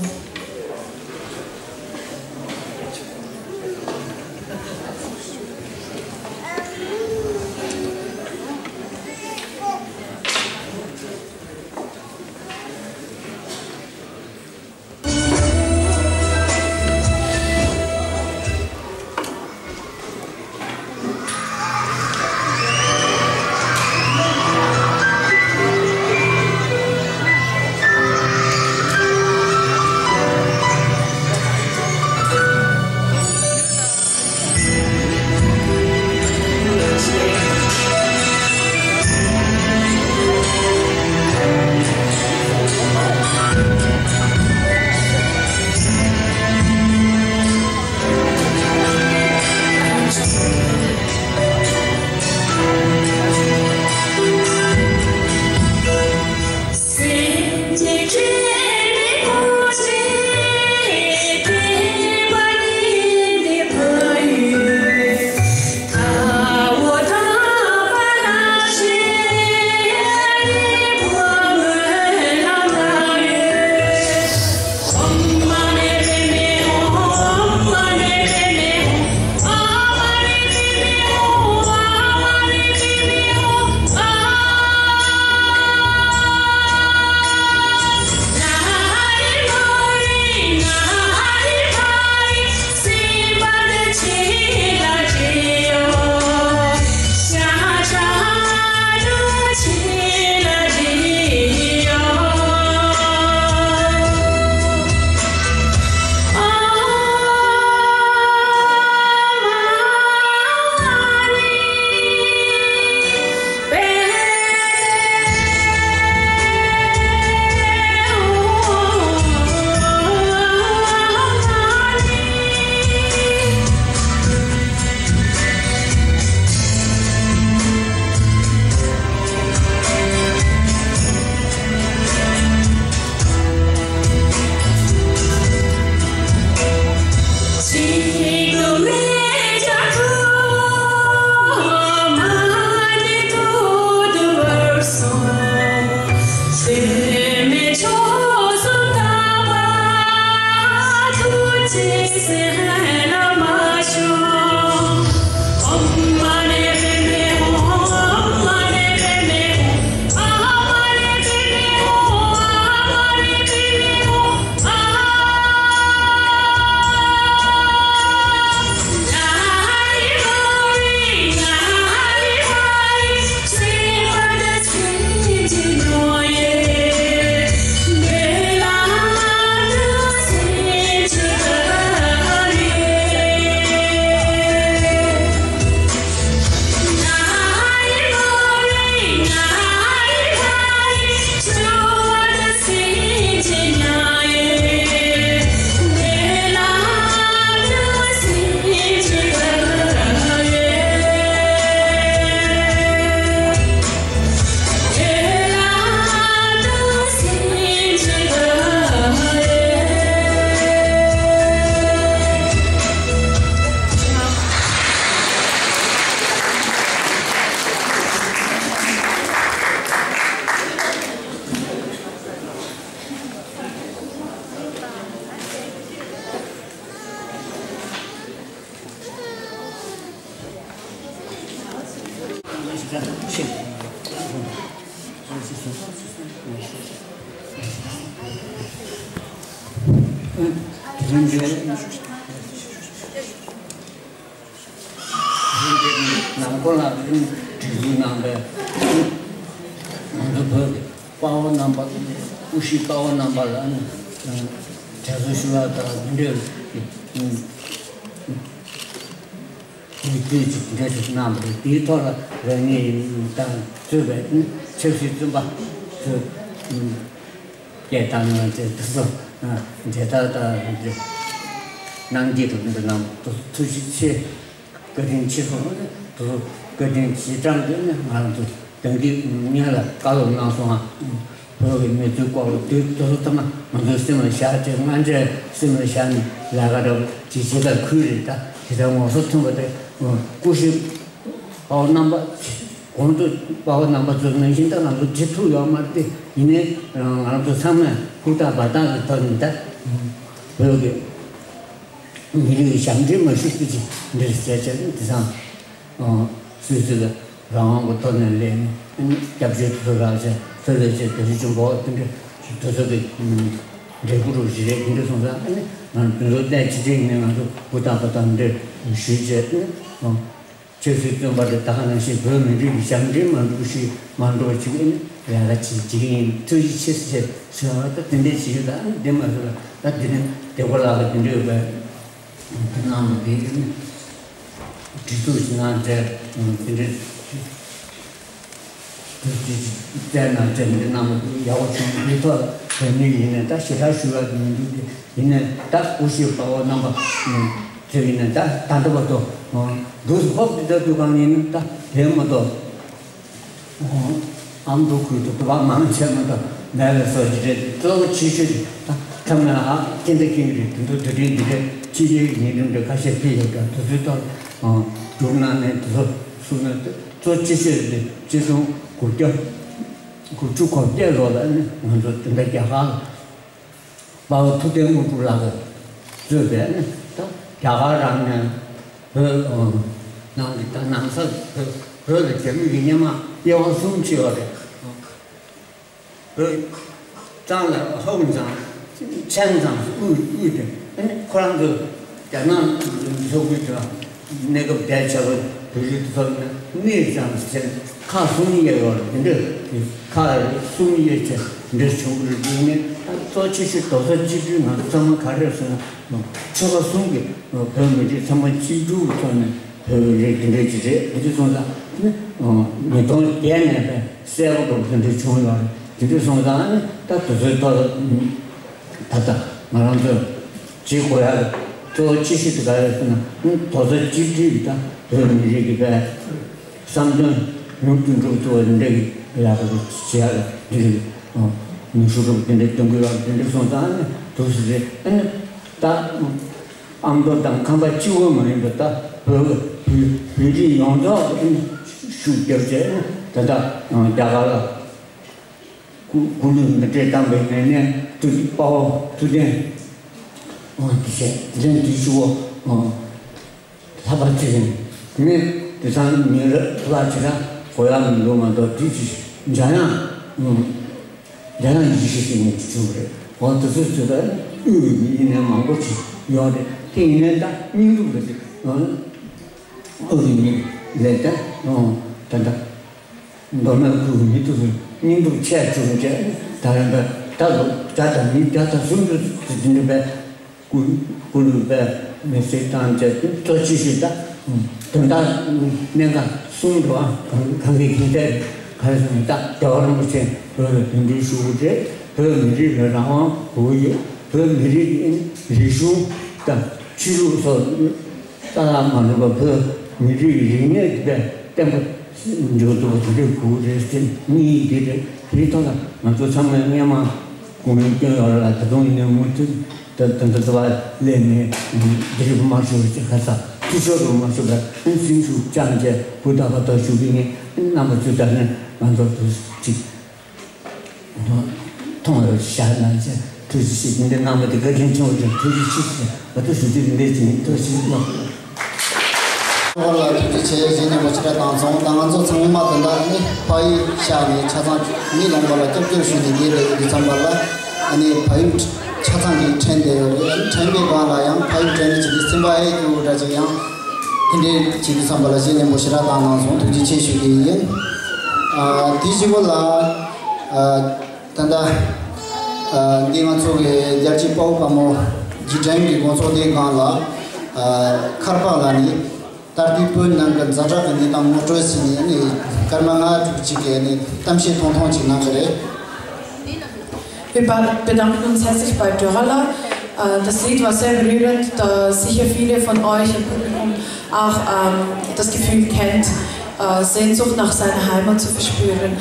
དེ་རིང་འདིར་ནང་ཁོ་ལ་རིང་སྒྲིག་འཛུགས་གནང་བའི་ང་ཚོ་བོད་ཀྱི་དཔའ་བོ་རྣམ་པ། སྐུ་ཞབས་དཔའ་བོ་རྣམ་པ་ལ་དྲན་གསོ་ཞུ་བ་དང་། འདི་འདྲའི་འདུས་སྡོད་ཅིག་འདྲ་ཞིག་གནང་བ་རེད། དེའི་ཐོག་ལ་རང་ཉིད་དང་གཙོས་པའི་ཆབ་སྲིད་བཙོན་པ་ཚོས་སྐད་བཏང་ཡོང་དེ་དེ་ཚོ་མཇལ་དར་དང་གནང་གི་འདུག་འདི་གནང་ཐུགས་རྗེ་ཆེ། བཀའ་དྲིན་ཆེ་གསུངས། དེ་ཚོ་བཀའ་དྲིན་རྗེས་འབྲང་དེ་ནི་ང་ཚོ་དོན་གྱི་སྔོན་ལ་བཀའ་སློབ་གནང་སོང་ང་། བོད་ཀྱི་གནས་ཚུལ་སྐོར་ལ་དུས་དེ་ཚོ་ཚང་མ་ང་ཚོའི་སེམས་ལ་བཞག་བྱས། སྔ་འདྲེན་སེམས་ལ་བཞག་ནས་ལས་ཀ་འདྲ་པོ་ཅིག་བྱེད་དང་ཁུལ་རེད། ད་དེ་ལྟར་ངོ་སོ་མཐུན་པ་དེ་སྐུ་ཞབས་དཔའ་བོ་རྣམ་པ་གོང་དུ་དཔའ་བོ་རྣམ་པ་ཚོ་ནང་བཞིན་ད་ང་ཚོ་བྱེད་ཐུབ་ཡོད་མ་རེད། དེ་ཡིན་ནའི་ང་ཚོ་ཚང་མས་ཧུར་ཐག་འབད་ཐག་གི་ཐོག་ནས་ད་བོད་ཀྱི་མི་རིགས་ཀྱི་ཞབས་འདྲེན་མ་ཞུ་ཐུབ་ཅིག་འདིར་བྱས་བྱས་ནས་དེང་སང་སོ་སོ་ལ་རང་དབང་གི་ཐོག་ནས་སླེབས་ནས་སྐྱབས་བཅོལ་དུ་རག་བྱས། བོད་ལ་བྱས་བོད་རིགས་ཆེན་པོ་དེ་འདྲ་དེ་ཚོ་གི་འབྲས་བུ་རུ་ཞིག་རེད། དེ་འདྲ་སོང་ཙང་ཨ་ནི་ང་ཚོ་དེ་ཚོ་གནས་ཆེ་གྲས་ནས་ང་ཚོ་ཧུར་ཐག་འབད་ཐག་འདིར་ཞུས་བྱས་ནས། ཆབ་སྲིད་བཙོན་པ་དེ་ད་ག་ནང་བཞིན་བོད་མི་རིགས་ཀྱི་ཞབས་འདྲེན་མ་འགྲོ་ཞིག་མ་འགྲོ་བ་ཅིག་ཨ་ནི་ལས་ཀ་བྱེད་ཀྱི་ཡིན། ཐུགས་རྗེ་ཆེ་ཟེར་ཟེར་བ་ད་དེ་འདྲས་བྱེད་ཡོད། ད་ཨ་ནི་དེ་མ་ཟད་ད་དེ་ནས་སྡེ་དགོན་ལགས་ཀྱི་དེ་འདྲས་ཡོད་པས་དེ་གནང་བ་དེ་ཨ་ནི་སྒྲིག་འཛུགས་ཤིག་གནང་བྱས་དེ་འདྲས་དེ་དེ་བཙལ་གནང་བྱས་འདི་གནང་བ་ཡག་པོ་བྱུང་། དེའི་ཐོག་ལ་བོད་མི་ཡིན་ནས་ད་ཞེ་དྲག་ཞུ་བ་མི་འདུག་སྟེ། ཡིན་ནའི་ད་སྐུ་ཞབས་དཔའ་བོ་རྣམ་པ་ཚོས་ཡིན་ནའི་ད་ད་ལྟ་བར་དུ་འདུག་སེ་ཧོབ་ཏེ་ད་དུས་གང་ཡིན་ན་ད་དེ་མ་གཏོགས་ཨ་མདོ་ཁུལ་དུ་དུ་བ་མང་ཆེ་མ་གཏོགས་མེད་པའི་བཟོ་ཅིག་རེད། གཙོ་བོ་ཆེ་ཤོས་དེ་ད་ཁམས་ནས་ཧ་ཅི་འདྲ་ཁེངས་རེད། དེ་ཚོ་དུས་དྲན་འདི་འདྲ་ཕྱི་རྒྱལ་གྱི་ཉིན་རིམ་འདྲ་ཁ་ཤས་ཕུལ་ཡོད་ཀྱང་དེ་ཚོའི་ཐོག་བསྒྱུར་གནང་ནས་དེ་ཚོ་གསུངས་ན་གཙོ་ཆེ་ཤོས་དེ་ཆིག་སྟོང་དགུ་བརྒྱ་དགུ་བཅུ་གོ་བརྒྱད་ལོ་ལ་ནི་ང་ཚོ་དེ་འདྲ་རྒྱ་གར་དཔའ་བོ་ཐུབ་བསྟན་དངོས་གྲུབ་ལགས་ཀྱིས་གཙོས་པའི་ནི་ད་རྒྱ་གར་རང་ནས་བོད་ནང་གི་ད་ནང་ས་བོད་བོད་ལ་རྒྱ་མི་གི་སྔོན་མ་དབྱེ་བ་གསུམ་ཕྱེ་བ་རེད། བོད་གཙང་ལ་ཧོང་ཙང་ཆན་ཙང་དབུས་དབུས་དེ་ཨ་ནི་ཁོ་རང་ཚོ་རྒྱ་ནག་སོག་པོའི་དུས་གནས་སྐབས་བསྡད་བྱ་བ་བོད་རིགས་ཚོ་ནི་གནས་ཙང་ཟེར་ཁག་གསུམ་དབྱེ་བ་འདི་འདྲ་ཁག་གསུམ་དབྱེ་བྱས་འདི་བྱུང་གི་རེད། དེ་ནི་གཙོ་ཆེ་ཤོས་རྡོག་རྩ་གཅིག་སྒྲིལ་ང་ཚོ་ཚང་མ་ག་རེ་ཟེར་ན་ཆོལ་ཁ་གསུམ་གྱི་བོད་མི་རིགས་ཚང་མ་གཅིག་སྒྲིལ་གྱི་ཐོག་ནས་བོད་པའི་རིགས་འདི་འདྲ་ཅིག་རེད། འདི་འདྲ་སོང་ཙང་ནི་ཉིས་སྟོང་བརྒྱད་ནས་བས་གསལ་པོ་འདུག་འདི་འདྲ་བྱུང་ཡོད་རེད། དེ་འདྲ་སོང་ཙང་ནི་ད་དེ་ཚོའི་ཐོག་ལ་ད་ལྟ་ང་རང་ཚོས་བྱེད་དགོས་ཡག་གཙོ་བོ་ཆེ་ཤོས་དེ་ག་རེ་ཟེར་ན་རྡོག་རྩ་གཅིག་སྒྲིལ་གྱི་ད་བོད་མི་རིགས་ཀྱི་བས་བསམ་དོན་ཡོངས་སུ་འགྲུབ་ཐུབ་པ་འདི་འདྲ་གི་ལས་ཀ་བྱེད་ཡག་འདི་རེད། ནུས་ཤུགས་རུབ་འདི་འདྲ་གཏོང་དགོས་ཡག་འདི་འདྲ་སོང་ཙང་ནི་འདུག་སེ་རེད། ཨ་ནི་ད། ཨ་མདོ་དང་ཁམས་པ་གཅིག་པོ་མ་ཡིན་པར་ད་བོད་བོད་བོད་རིགས་ཡོངས་རྫོགས་ཀྱི་ཤུགས་རྒྱབ་བྱས་ནས་ད་ལྟ་རྒྱ་གར་ལ་སྐུ་སྐུ་ལུས་མེ་མྲལ་བཏང་བའི་ངེས་གནས་ཐུགས་དཔའ་བོ་ཐུབ་བསྟན་དེ་བྱས་དེ་ལན་དུས་ཆུ་བོ་ལྷག་པར་ཚེ་རིང་ནི་དེང་སང་མི་རབས་ལ་ཇི་ལྟར་གོ་ཡག་མི་འདུག་མ་གཏོགས་དུས་ཀྱི་འཇམ་དབྱངས། འཇམ་དབྱངས་ཡེ་ཤེས་ཟེར་མཁན་ཅིག་བྱུང་བ་རེད། འོ་དེ་ཚོའི་ཚོད་ལ་དབུས་ཀྱི་མི་ཡིན་ནའི་མང་པོ་ཅིག་ཡོད་རེད། དེ་ཡིན་ནའི་ད་སྙིང་སྡུག་ལ་ཅིག་དབུས་ཀྱི་མི་ལས་ད་ད་ལྟ་མདོ་སྨད་ཁུལ་གྱི་མི་དེ་ཚོ་སྙིང་སྡུག་ཆེ་བྱུང་བྱས་ད་རེད་པས། ད་ལོ་བརྒྱ་དང་ཉིས་བརྒྱ་དང་སུམ་ཅུ་ཙམ་འདི་འདྲ་བས། སྐུ་སྐུ་ལུས་པས་མེ་བསྲེགས་བཏང་བྱས་ཏེ་གཙོ་ཆེ་ཤོས་ད་དོན་དག་གནད་འགག་གསུམ་འགྲོ་བ་གང་གང་གི་གིན་ཐད་ག་རེ་ཟེར་ན་ད་རྒྱལ་བ་རིན་པོ་ཆེ་བོད་ལ་དོན་འགྲུལ་ཞུ་དགོས་རེད། བོད་མི་རིགས་ལ་རང་དབང་དགོས་ཀྱི་ཡོད། བོད་མི་རིགས་ཀྱི་རིག་གཞུང་དང་ཆོས་ལུགས་སོགས་རྩ་བ་མ་ལུས་པ་བོད་མི་རིགས་ཀྱི་རིག་གནས་དེ་བས་བརྟན་པོ་འཇོག་ཐུབ་པ་དེ་འདྲ་དགོས་རེད་ཟེར་གཉིས་དེ་རེད། དེའི་ཐོག་ལ་ང་ཚོ་ཚང་མས་སྔས་མ་སྐུ་ངལ་བསྐྱོན་ཡོད་རེད་ལ། ད་དུང་ཡིན་ནའི་མུ་མཐུད་ད་ད་ད་ད་བ་སླེབས་ནས་འདི་རིགས་མ་ཞུ་བ་ཅིག་ཁ་ཚ་ཐུ་ཆོག་རུ་མ་ཞུ་བར་སེམས་ཤུགས་བཅངས་བྱས་བུ་ད་བ་ད་ཞུ་གི་ནི་རྣམ་པ་ཚོས་ད་ནི་ང་ཚོ་དུ་ཅིག་མཐོང་བར་བྱ་ན་ཅེས་ཐུགས་རྗེ་ཆེ། འདི་འདྲའི་གནང་བ་དེ་བཀའ་དྲིན་ཆེན་པོ་ཅིག་ཐུགས་རྗེ་ཆེ་ཞེས་ང་ཚོ་ཞུ་རྒྱུ་འདི་འདྲའི་ཅིག་ཐུགས་རྗེ་ཆེ་གནང་། ལ་ཐུགས་རྗེ་ཆེ། གཞས་སྙན་པོ་ཞེ་དྲག་བཏང་སོང་། ད་ང་ཚོ་ཚང་མ་དེ་འདྲ་ཨ་ནི་ཕ་ཡུལ་ཤར་ནས་ཆ་ཚང་མི་ལོངས་པ་ལ་སྐྱབས་བཅོལ་ཞུས་ནས་བསྡད་པའི་དུས་ཙམ་པ་ལ་ཨ་ནི་ཕ་ཡུལ་ཆ་ཚང་གི་དྲན་བསྡད་ཡོད་རེད། ཨ་ནི་དྲན་པའི་སྒང་ལ་ཡང་ཕ་ཡུལ་དྲན་ནས་བྱེད་དུས་སེམས་པ་ཧད་སྐྱོ་བོ་འདྲ་ཅིག་ཡང་དེ་འདྲའི་བྱེད་དུས་ཙམ་པ་ལ་གཞས་སྙན་པོ་ཞེ་དྲག་བཏང་གནང་སོང་། ཐུགས་རྗེ་ཆེ་ཞུ་གི་ཡིན། ཨ་དེ་གཞུག་གུ་ལ་ཨ། ད་ལྟ། ཨ། འདི་ང་ཚོ་གི་རྒྱལ་གཅེས་དཔའ་བོ་དཔའ་མོ་རྗེས་དྲན་གྱི་དགོང་ཚོགས་འདིའི་སྒང་ལ། ཨ། མཁར་འབག་ལ་ནི་ད་ལྟའི་བོད་ནང་གི་ཛ་དྲག་གི་གནས་སྟངས་ངོ་སྤྲོད་བྱས་ནས་ནི་སྐར་མ་ལྔ་དྲུག་ཅིག་གི་ནི་གཏམ་བཤད་ཐུང་ཐུང་ཅིག་གནང་གི་རེད། Wir be- bedanken uns herzlich bei Dörala. Äh, das Lied war sehr berührend, da sicher viele von euch im Publikum auch ähm, das Gefühl kennt, äh, Sehnsucht nach seiner Heimat zu verspüren.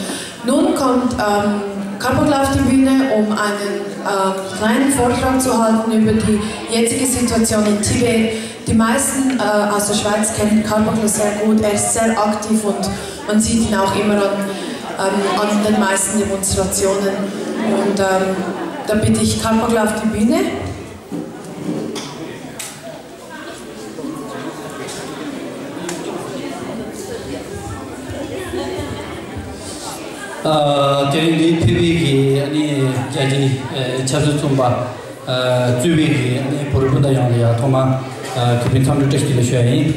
Nun kommt ähm, Karpov auf die Bühne, um einen ähm, kleinen Vortrag zu halten über die jetzige Situation in Tibet. Die meisten äh, aus der Schweiz kennen Karpov sehr gut. Er ist sehr aktiv und man sieht ihn auch immer an, ähm, an den meisten Demonstrationen. Und ähm, da bitte ich Karpov auf die Bühne. ཨ། དེ་རིང་འདིར་ཕེབས་པའི་གི་ཨ་ནི་རྒྱལ་སྤྱིའི་ཨ་ཆབ་སྲིད་བཙོན་པ་ཨ་གཙོས་པའི་གི་ཨ་ནི་བོད་རིགས་སྤུན་ཟླ་ཡོངས་ལ་ཡང་ཐོག་མར་ཨ་གུས་པའི་འཚམས་འདྲི་བཀྲ་ཤིས་བདེ་ལེགས་ཞུ་ཡ་ཡིན།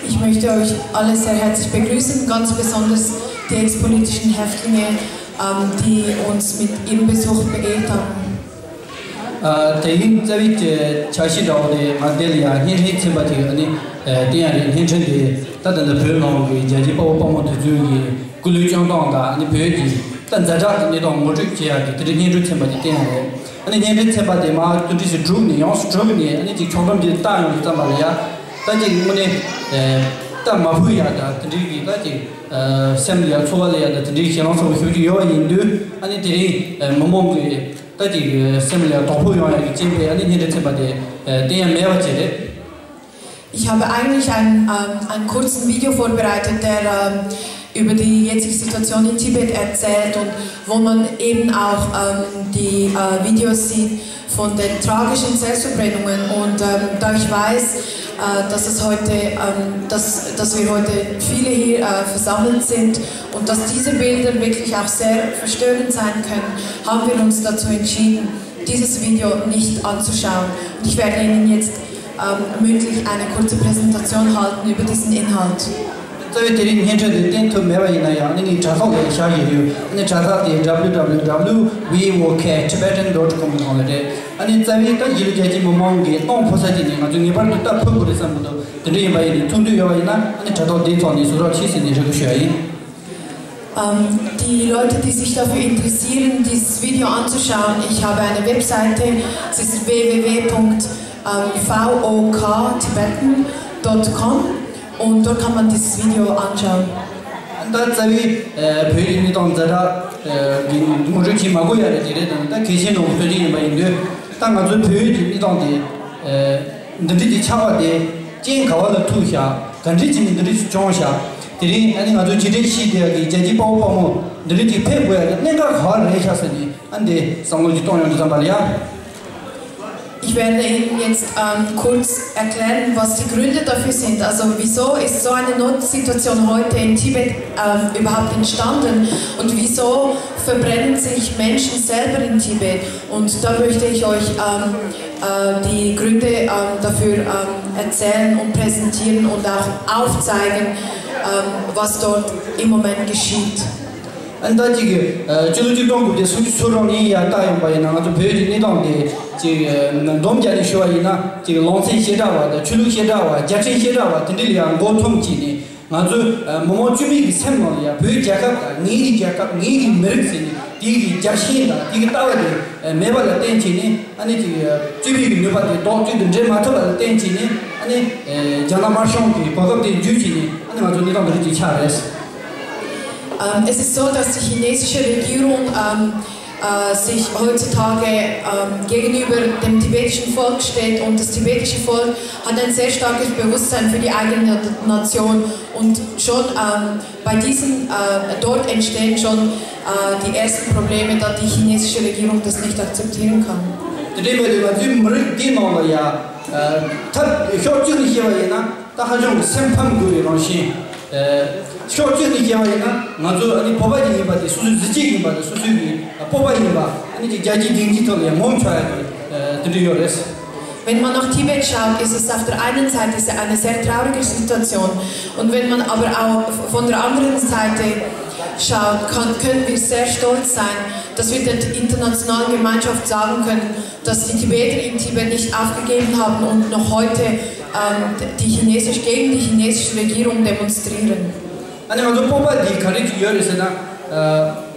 Ich möchte euch alle sehr herzlich begrüßen, ganz besonders die ex-politischen Häftlinge, ähm, die uns mit ihrem Besuch beehrt haben. ཨ། དེ་ཡིན་རྩ་བའི་ཆ་ཤས་འདྲ་བོ་དེ་ང་འདི་ལ་ཡང་བརྙན་འཕྲིན་ཚན་པ་དེ་ཨ་ནི་ཨ་བསྟན་ཡ་རེད། བརྙན་འཕྲིན་དེ་ད་ལྟ་འདི་བོད་ནང་གི་རྒྱལ་གཅེས་དཔའ་བོ་དཔའ་མོ་དེ་ཚོའི་གི་སྐུ་ལུས་སྤྱོད་སྟངས་དང་ཨ་ནི་བོད་ཀྱི་ད་ཛ་དྲག་གི་གནས་སྟངས་ངོ་སྤྲོད་བྱེད་ཡ་གི་དེ་འདྲའི་བརྙན་འཕྲིན་ཚན་པ་དེ་བསྟན་ཡ་རེད། ཨ་ནི་བརྙན་འཕྲིན་ཚན་པ་དེ་མར་དུ་འདྲི་ཞིག་བསྒྲུགས་ནས་ཡོངས་སུ་གྲུབ་ནས་ཨ་ནི་ཅིག་ཕྱོགས་བསྡོམས་ཅིག་བཏང་ཡོང་དུས་ཙམ་པ་ལ་ཡ། ད་ཅིག་དངོས་གནས་ཨ་ད་མ་ཕུད་ཡ་ད་དེ་འདྲའི་གི་ད་ཅིག་ཨ་སེམས་ལ་ཡ་ཚོར་བ་ལ་ཡ་ད་དེ་འདྲའི་ཞེད་སྣང་ཚ་པོ་ཞེ་པོ་ཅིག་ཡོད་པ་ཡིན་དུས། ཨ་ནི་དེ་རིང་ཨ་མི་མང་གི་ད་ཅིག་སེམས་ལ་ཡ་དོགས་པ་ཡོང་ཡ་གི་རྐྱེན་པས་ཨ་ནི་བརྙན་འཕྲིན་ཚན་པ་དེ་ཨ་བསྟན་ཡ་མེད་པ་ཅིག་རེད། Ich habe eigentlich ein, ähm, einen kurzen Video vorbereitet, der ähm, über die jetzige Situation in Tibet erzählt und wo man eben auch ähm, die äh, Videos sieht von den tragischen Selbstverbrennungen. Und ähm, da ich weiß, äh, dass, es heute, ähm, dass, dass wir heute viele hier äh, versammelt sind und dass diese Bilder wirklich auch sehr verstörend sein können, haben wir uns dazu entschieden, dieses Video nicht anzuschauen. Und ich werde Ihnen jetzt ähm, mündlich eine kurze Präsentation halten über diesen Inhalt. རྩ་བའི་དེ་རིང་བརྙན་འཕྲིན་འདི་བསྟན་ཐུབ་མེད་པ་ཡིན་ན་ཡང་ཨ་ནི་ངས་དྲ་ཐོག་ལ་བཞག་ཡོད་ཡོད། ཨ་ནི་དྲ་ཐོག་དེ་www.voktibetan.com གི་ནང་ལ་རེད། ཨ་ནི་རྩ་བའི་ད་གཞིས་ལུས་རྒྱལ་གཅེས་མི་མང་གིས་གཏོང་ཕོད་ས་ཅིག་ནས་ང་ཚོས་ངེས་པར་དུ་ལྟ་ཕོད་དགོས་རེད་བསམ་གྱི་འདུག་དེ་འདྲ་ཡིན་པ་ཡིན་ནའི་ཐུགས་འདོད་ཡོད་པ་ཡིན་ན་ཨ་ནི་དྲ་ཐོག་འདིའི་ཐོག་ནས་གཟིགས་རོགས་གྱིས་ཟེར་ནས་རེ་སྐུལ་ཞུ་ཡ་ཡིན། Ähm, die Leute, die sich dafür interessieren, dieses Video anzuschauen, ich habe eine Webseite, es ist www.voktibetan.com und dort kann man dieses Video anschauen. ད་རྩ་བའི་ཨ་བོད་ཀྱི་གནས་སྟངས་ཛ་དྲག་གི་ངོ་སྤྲོད་བྱེད་མ་དགོས་ཡ་རེད། དེ་རེད། དང་ད་གལ་ཆེན་ནོར་བུ་སྟོན་གྱི་ཡིན་པ་ཡིན་དུས། ད་ང་ཚོའི་བོད་ཀྱི་གནས་སྟངས་དེ་ཨ་འདི་འདྲ་ཅིག་ཆགས་པ་དེ་རྐྱེན་ག་བ་ལ་ཐུག་ཤག་ག་འདྲ་ཅིག་ནས་འདི་འདྲ་ཅིག་བྱུང་ཤག་དེ་རིང་ཨ་ནི་ང་ཚོ་རྗེས་དྲན་ཞུས་བསྡད་ཡ་གི་རྒྱལ་གཅེས་དཔའ་བོ་དཔའ་མོ་འདི་འདྲ་ཅིག་ཕེབས་དགོས་ཡ་གི་གནད་འགག་ག་བ་རེད་ཤག་ཟེར་ནས་ཨ་འདི་བསམ་བློ་ཅིག་གཏོང་ཡོང་དུས་ཙམ་པ་ལ་ཡ། Ich werde Ihnen jetzt ähm, kurz erklären, was die Gründe dafür sind. Also wieso ist so eine Notsituation heute in Tibet ähm, überhaupt entstanden und wieso verbrennen sich Menschen selber in Tibet? Und da möchte ich euch ähm, äh, die Gründe ähm, dafür ähm, erzählen und präsentieren und auch aufzeigen, ähm, was dort im Moment geschieht. ཨ་ནི་ད་ཅིག་གི་ཨ་སྤྱི་ལོ་ཆིག་སྟོང་དགུ་བརྒྱ་སུམ་ཅུ་སོ་གཅིག་ནས་ཡར་ལྟ་ཡོང་པ་ཡིན་ན་ང་ཚོ་བོད་ཀྱི་གནས་སྟངས་དེ་ཅིག་ཨ་སྡོམ་རྒྱག་ནས་ཞུ་བ་ཡིན་ན་ཅིག་ལུང་ཚན་བྱེ་བྲག་པ་དང་ཆོས་ལུགས་བྱེ་བྲག་པ་རྒྱལ་ཕྲན་བྱེ་བྲག་པ་དེ་འདྲ་ལ་ཡང་མགོ་འཐོམས་བྱས་ནས་ང་ཚོའི་ཨ་མི་མང་སྤྱི་མི་གི་སེམས་ནང་ལ་ཡང་བོད་རྒྱལ་ཁབ་དང་ངའི་གི་རྒྱལ་ཁབ་ངའི་གི་མི་རིགས་ཟེར་ནས་དེའི་གི་རྒྱལ་ཞེན་དང་དེའི་གི་ལྟ་བ་དེ་ཨ་མེད་པ་ལ་བརྟེན་བྱས་ནས། ཨ་ནི་ཅིག་སྤྱི་པའི་གི་ནུས་པ་དེ་རྡོག་གཅིག་ཏུ་འགྲན་མ་ཐུབ་པ་ལ་བརྟེན་བྱས་ནས་ཨ་ནི་ཨེ་རྒྱ་ནག་དམར་གཞུང་གི་གོ་སྐབས་དེ་བརྒྱུད་བྱས་ནས་ཨ་ནི་ང་ཚོ་གནས་སྟངས་འདི་འདྲ་ཅིག་ཆགས་རེད། Ähm, es ist so, dass die chinesische Regierung ähm, äh, sich heutzutage ähm, gegenüber dem tibetischen Volk steht und das tibetische Volk hat ein sehr starkes Bewusstsein für die eigene Nation und schon ähm, Bei diesen, äh, dort entstehen schon äh, die ersten Probleme, da die chinesische Regierung das nicht akzeptieren kann. དེ་འདྲའི་མི་རིགས་ང་ཚོའི་མི་རིགས་འདིའི་ནང་ལ་ཡ་ ཐབས་ཕྱོགས་གཅིག་ནས་བཤད་པ་ཡིན་ན་ད་ཧ་ཅང་གི་སེམས་ཕམ་དགོས་པའི་རང་བཞིན། ཕྱོགས་གཅིག་ནས་བཤད་པ་ཡིན་ན་ང་ཚོ་ཨ་ནི་བོད་པ་ཅིག་ཡིན་པ་དེ་སོ་སོའི་གཟི་བརྗིད་ཡིན་པ་དེ་སོ་སོའི་གི་སྤོབས་པ་ཡིན་པ་ཨ་ནི་ཅིག་རྒྱལ་སྤྱིའི་སྡིངས་ཆའི་ཐོག་ལ་ཡང་ངོམ་ཆོག་ཡ་གི་དེ་འདྲ་ཡོད་རེད། Wenn man nach Tibet schaut, ist es auf der einen Seite sehr, eine sehr traurige Situation. Und wenn man aber auch von der anderen Seite schaut, kann, können wir sehr stolz sein, dass wir der internationalen Gemeinschaft sagen können, dass die Tibeter in Tibet nicht aufgegeben haben und noch heute ähm, die chinesisch, gegen die chinesische Regierung demonstrieren. ཨ་ནི་ང་ཚོ་སྤོབས་པ་འདི་ག་རེ་ཅིག་ཡོད་རེད་ཟེར་ན།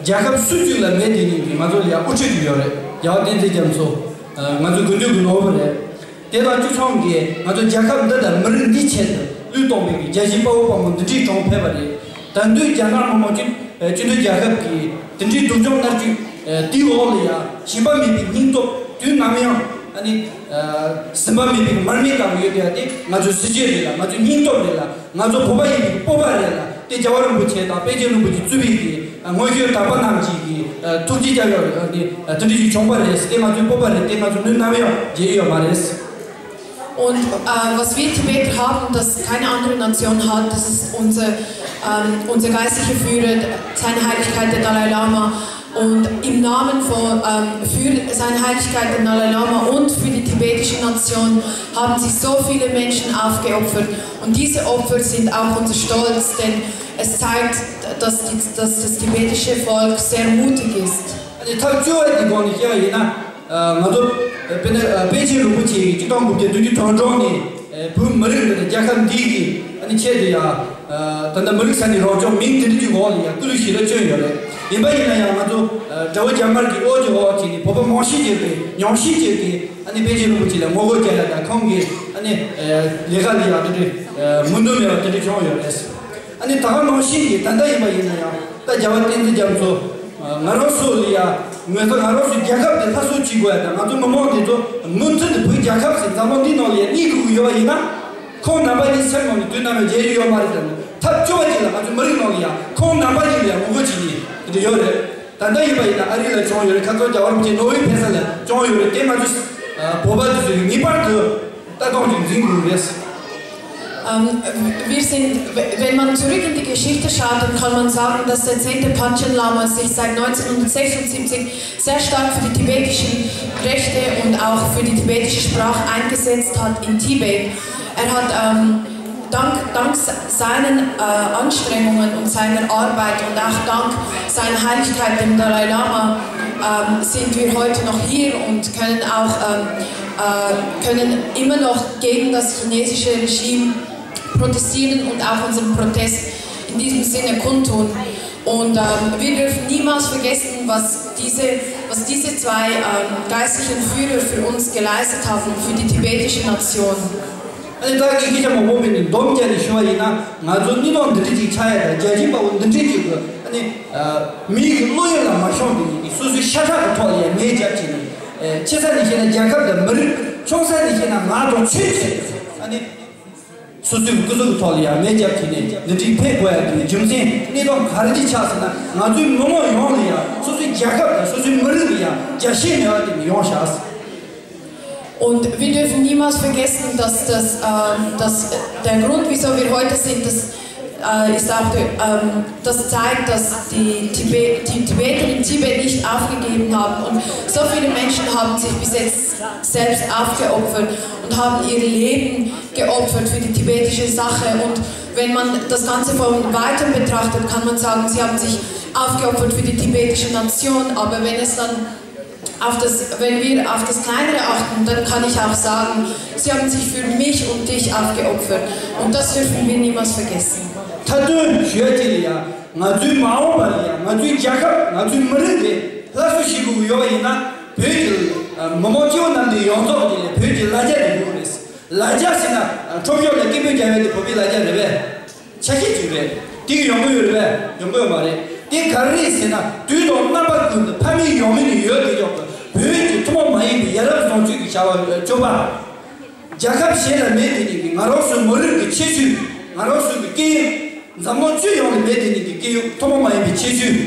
རྒྱལ་ཁབ་སུ་གཅིག་ལ་མེད་དེ་ཉིད་ཀྱི་ང་ཚོ་ལ་ཡང་དབུ་ཁྲིད་ཅིག་ཡོད་རེད། རྒྱལ་བ་བསྟན་འཛིན་རྒྱ་མཚོ། ང་ཚོ་དགུན་དུས་ཀྱི་ནོར་བུ་རེད། དེ་དང་གཅིག་མཚུངས་ཀྱིས་ང་ཚོ་རྒྱལ་ཁབ་འདི་དང་མི་རིགས་འདིའི་ཆེད་དུ་བློས་གཏོང་བའི་རྒྱལ་གཅེས་དཔའ་བོ་དཔའ་མོ་འདི་འདྲའི་གྲངས་ཕེབས་པ་རེད། ད་དུང་རྒྱ་ནག་མི་དམངས་སྤྱི་སྤྱི་མཐུན་རྒྱལ་ཁབ་ཀྱི་དེ་འདྲའི་སྡུག་སྦྱོང་མནར་གཅོད་དེའི་འོག་ལ་ཡང་ཞེན་པ་མེད་པའི་སྙིང་སྟོབས་དུས་ནམ་ཡང་ཨ་ནི་ཟིན་པ་མེད་པའི་མར་མེ་ལྟ་བུ་ཡོད་དེ་ཡང་དེ་ང་ཚོའི་གཟི་བརྗིད་རེད་ལ། ང་ཚོའི་སྙིང་སྟོབས་རེད་ལ། ང་ཚོ་བོད་པ་ཡིན་པའི་སྤོབས་པ་རེད་ལ། དེ་རྒྱལ་བ་རིན་པོ་ཆེ་དང་པཎ་ཆེན་རིན་པོ་ཆེ་གཙོས་པའི་གི་སྔོན་བྱོན་དམ་པ་རྣམས་ཀྱིས་གི་ཐུགས་རྗེ་བསྐྱངས་ཡོད་རེད། དེ་དེ་འདྲ་ཞིག་བྱུང་བ་རེད། དེ་ང་ཚོའི་སྤོབས་པ་རེད། དེ་ང་ཚོ་ནུས་ནམ་ཡང་བརྗེད་ཡོད་མ་རེད། Und äh, was wir Tibeter haben, das keine andere Nation hat, das ist unser, ähm, unser geistlicher Führer, seine Heiligkeit der Dalai Lama. Und im Namen von, ähm, für seine Heiligkeit der Dalai Lama und für die tibetische Nation haben sich so viele Menschen aufgeopfert. Und diese Opfer sind auch unser Stolz, denn es zeigt, dass, die, dass das tibetische Volk sehr mutig ist. ཨ་ནི་ཐབས་སྐྱོ་བ་འདི་སྒང་ནས་བཤད་པ་ཡིན་ན། ང་ཚོ་དཔེར་ན་པཎ་ཆེན་རིན་པོ་ཆེ་གིས་ཆིག་སྟོང་དགུ་བརྒྱ་བདུན་ཅུ་དོན་གྲངས་ནས་བོད་མི་རིགས་འདི་དང་རྒྱལ་ཁབ་འདི་གི་ཨ་ནི་ཆེད་དུ་ཡང་ད་ལྟ་མི་རིགས་ས་གནས་རང་སྐྱོང་མིང་དེ་འདྲ་གི་འོག་ལ་ཡང་སྐུ་ལུས་ཞེ་དྲག་བསྐྱོན་ཡོད་རེད། ཡིན་པ་ཡིན་ན་ཡང་ང་ཚོ་དགྲ་བོ་རྒྱ་དམར་གྱི་དབང་གི་འོག་བྱས་ནས་བོད་པ་རྨང་གཞི་བྱས་པའི་ཉམས་ཞིབ་བྱས་ཏེ་ཨ་ནི་པཎ་ཆེན་རིན་པོ་ཆེ་ལ་ངོ་རྒོལ་རྒྱག་ཡ་དང་ཁོང་གི་ཨ་ནི་ལས་ཀ་ལ་ཡང་དེ་འདྲའི་མོས་འདུན་མེད་པ་དེ་འདྲ་བྱུང་ཡོད་རེད། ཨ་ནི་ད་ག་ནང་བཞིན་གྱི་ད་ལྟ་ཡིན་པ་ཡིན་ན་ཡང་ད་རྒྱལ་བ་བསྟན་འཛིན་རྒྱ་མཚོ་ང་རང་ཚོ་ལ་ཡང་ངོས་ཟིན། ང་རང་ཚོའི་རྒྱལ་ཁབ་དེ་སླར་གསོ་བྱེད་དགོས་ཡ་དང་། ང་ཚོ་མི་མང་དེ་ཚོ་མུ་མཐུད་དུ་བོད་རྒྱལ་ཁབ་ཟེར་འཛམ་གླིང་འདིའི་ནང་ལ་ཡང་གནས་དགོས་ཀྱི་ཡོད་པ་ཡིན་ན། ཁོང་རྣམ་པ་གཉིས་སེམས་ནང་ནས་དུས་ནམ་ཡང་བརྗེད་རྒྱུ་ཡོད་མ་རེད་དང་། ཐབས་སྐྱོ་བ་ཅིག་ལ་ང་ཚོའི་མི་རིགས་ནང་ལ་ཡང་ཁོང་རྣམ་པ་གཉིས་ལ་ཡང་ངོ་རྒོལ་བྱེད་མཁན་དེ་འདྲ་ཡོད་རེད། ད་ལྟ་ཡིན་པ་ཡིན་ན་ཨ་རི་ལ་བྱུང་ཡོད་རེད། ཁ་སང་རྒྱལ་བ་རིན་པོ་ཆེ་ནོར་ཝེ་ཕེབས་ས་ལ་བྱུང་ཡོད་རེད། དེ་ང་ཚོ་བོད་པ་དེ་ཚོས་ངེས་པར་དུ་ལྟ་སྟངས་ཅིག་འཛིན་དགོས་རེད། Ähm, wir sind, wenn man zurück in die Geschichte schaut, dann kann man sagen, dass der zehnte Panchen Lama sich seit neunzehnhundertsechsundsiebzig sehr stark für die tibetischen Rechte und auch für die tibetische Sprache eingesetzt hat in Tibet. Er hat ähm, dank, dank seinen äh, Anstrengungen und seiner Arbeit und auch dank seiner Heiligkeit, dem Dalai Lama, ähm, sind wir heute noch hier und können auch ähm, äh, können immer noch gegen das chinesische Regime protestieren und auch unseren Protest in diesem Sinne kundtun. Und ähm, wir dürfen niemals vergessen, was diese, was diese zwei ähm, geistlichen Führer für uns geleistet haben, für die tibetische Nation. ཨ་ནི་ད་གི་སྐད་ཆ་མང་པོ་མིན་ནས་སྡོམ་བརྒྱབ་ནས་ཞུ་བ་ཡིན་ན། ང་ཚོ་གནས་སྟངས་འདི་འདྲ་ཅིག་ཆགས་ཡ་དང་། རྒྱལ་གཅེས་དཔའ་བོ་འདི་འདྲ་ཅིག་གི་ཨ་ནི་མིའི་གི་བློ་ཡུལ་ལ་མ་ཤོང་བའི་གི་སོ་སོའི་ཤ་ཁྲག་གི་ཐོག་ལ་ཡང་མེ་བརྒྱབ་བྱས་ནས། ཆེ་ས་ནས་བཤད་ན་རྒྱལ་ཁབ་དང་མི་རིགས། ཆུང་ས་ནས་བཤད་ན་ང་དང་ཆོས་བྱས་ཨ་ནི། སོ་སོའི་སྐུ་གཟུགས་ཐོག་ལ་ཡང་མེ་བརྒྱབ་བྱས་ནས་འདི་འདྲའི་ཕེབས་དགོས་ཡ་གི་རྒྱུ་མཚན་གནས་སྟངས་ག་རེ་ཅིག་ཆགས་ཟེར་ན། ང་ཚོའི་མི་མང་ཡོངས་ལ་ཡང་སོ་སོའི་རྒྱལ་ཁབ་དང་སོ་སོའི་མི་རིགས་ལ་ཡང་རྒྱ་ཞེན་མེད་པ་དེ་ནས་ཡོང་བཞག། Und wir dürfen niemals vergessen, dass, das, ähm, dass der Grund, wieso wir heute sind, das äh, ist auch, ähm, das zeigt, dass die, Tibet, die Tibeter in Tibet nicht aufgegeben haben. Und so viele Menschen haben sich bis jetzt selbst aufgeopfert und haben ihr Leben geopfert für die tibetische Sache. Und wenn man das Ganze von weitem betrachtet, kann man sagen, sie haben sich aufgeopfert für die tibetische Nation. Aber wenn es dann auf das, wenn wir auf das Kleinere achten, dann kann ich auch sagen, sie haben sich für mich und dich aufgeopfert. Und das dürfen wir niemals vergessen. མཐའ་དོན་ཞུ་ཡ་གཅིག་ལ་ཡང་། ང་ཚོའི་མ་འོངས་པ་ལ་ཡང་ང་ཚོའི་རྒྱལ་ཁབ། ང་ཚོའི་མི་རིགས་དེ་སླར་གསོ་བྱེད་དགོས་ཀྱི་ཡོད་པ་ཡིན་ན། བོད་ཀྱི་མི་མང་སྐྱེ་བོ་རྣམས་དེ་ཡོངས་རྫོགས་ཀྱི་ལས་བོད་ཀྱི་ལ་རྒྱ་རེད་དགོས་རེད། ལ་རྒྱ་ཟེར་ན་ཁྲོམ་གཞུང་ལ་སྐད་འབོད་རྒྱག་ཡ་དེ་བོད་པའི་ལ་རྒྱ་རེད་པས། ཆ་ཤས་ཅིག་རེད། དེ་གི་ཡོང་གི་ཡོད་རེད་པས། ཡོང་གི་ཡོད་མ་རེད། དེ་ག་རེ་རེད་ཟེར་ན། དུས་དང་རྣམ་པ་ཀུན་ཏུ་ཕ་མེས་ཡང་མེས་ནས་ཡོད་དེ་ཀྱང་བོད་ཀྱི་ཐུན་མོང་མ་ཡིན་པའི་ཡ་རབས་བཟང་སྤྱོད་ཀྱི་བྱ་བ་སྤྱོད་པ། རྒྱལ་ཁབ་གཞན་ལ་མེད་དེ་ཉིད་ཀྱི་ང་རང་ཚོའི་མི་རིགས་ཀྱི་ཁྱད་ཆོས། ང་རང་ཚོའི་གི་སྐད་ཡིག་འཛམ་གླིང་སྤྱི་ཡོངས་ལ་མེད་དེ་ཉིད་ཀྱི་སྐད་ཡིག་ཐུན་མོང་མ་ཡིན་པའི་ཁྱད་ཆོས།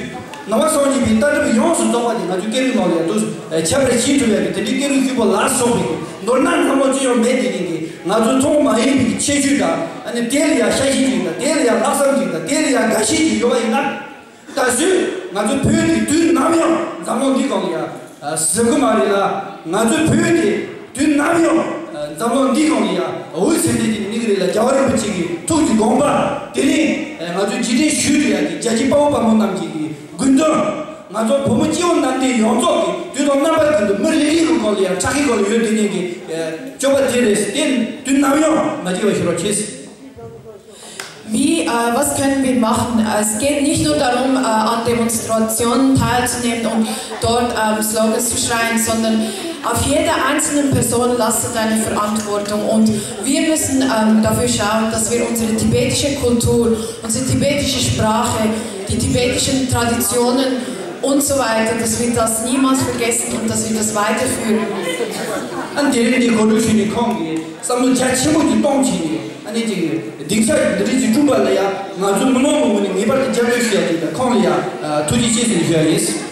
ནང་པ་སངས་རྒྱས་པའི་ལྟ་གྲུབ་ཡོངས་སུ་རྫོགས་པ་དེ་ང་ཚོའི་སྐད་རིགས་ནང་ལ་ཡང་དུ་ཁྱབ་པར་བྱེད་ཐུབ་ཡ་གི་དེ་འདྲའི་སྐད་རིགས་ཕུད་པོ་ལ་སོགས་པའི་གི་མདོར་ན་འཛམ་གླིང་སྤྱི་ཡོངས་མེད་དེ་ནི་གི་ང་ཚོ་མཐོང་མ་ཡིན་པའི་ཁྱད་ཆོས་དང་། ཨ་ནི་དེ་ལ་ཡང་ཤ་ཞེན་ཅིག་དང་། དེ་ལ་ཡང་ལྷག་བསམ་ཅིག་དང་། དེ་ལ་ཡང་དགའ་ཞེན་ཅིག་ཡོད་པ་ཡིན་ན། ད་གཟོད་ང་ཚོ་བོད་དེ་དུས་ནམ་ཡང་འཛམ་གླིང་འདིའི་སྒང་ལ་ཡང་ཟིན་གི་མ་རེད་ལ། ང་ཚོ་བོད་དེ་དུས་ནམ་ཡང་འཛམ་གླིང་འདིའི་སྒང་ལ་ཡང་འོད་ཟེར་ལྡན་ཅིག་གནས་ཀྱི་རེད་ལ། རྒྱལ་བ་རིན་པོ་ཆེ་གི་ཐུགས་ཀྱི་དགོངས་པ། དེ་ནས་ང་ཚོ་རྗེས་དྲན་ཞུ་འདོད་ཡ་གི་རྒྱལ་གཅེས་དཔའ་བོ་དཔའ་མོ་རྣམས་ཀྱི་གི་དགོས་འདུན། ང་ཚོ་བུ་མོ་སྐྱེ་བོ་གནམ་བསྟན་ཡོངས་རྫོགས་ཀྱི་དུས་དང་རྣམ་པ་ཀུན་ཏུ་མི་རེ་རེ་གི་སྒང་ལ་ཡང་ཕྲག་གི་སྒང་ལ་ཡོད་དེ་ནས་ཀྱི་སྤྱོད་པ་དེ་རེད། དེ་དུས་ནམ་ཡང་མ་བརྗེད་པ་ཞུ་རོགས་བྱེད། Wie, äh, was können wir machen? Es geht nicht nur darum, äh, an Demonstrationen teilzunehmen und dort, ähm, Slogans zu schreien, sondern auf jeder einzelnen Person lastet eine Verantwortung. Und wir müssen, ähm, dafür schauen, dass wir unsere tibetische Kultur, unsere tibetische Sprache, die tibetischen Traditionen und so weiter, dass wir das niemals vergessen und dass wir das weiterführen. ཨ་ནི་དེ་རིང་འདི་གོ་སྒྲིག་ཞུས་ནས་ཁོང་གིས་བསམ་བློ་རྒྱ་ཆེན་པོ་ཅིག་གཏོང་བྱས་ནས། ཨ་ནི་ཅིག་སྡིངས་ཆ་འདི་འདྲ་ཅིག་བསྐྲུན་པ་ལ་ཡང་ང་ཚོ་མི་མང་གི་ངོས་ནས་ངེས་པར་དུ་རྒྱབ་སྐྱོར་ཞུ་ཡ་ཅིག་དང་། ཁོང་ལ་ཡང་ཨ་ཐུགས་རྗེ་ཆེ་ཟེར་ཞུ་ཡ་ཡིན།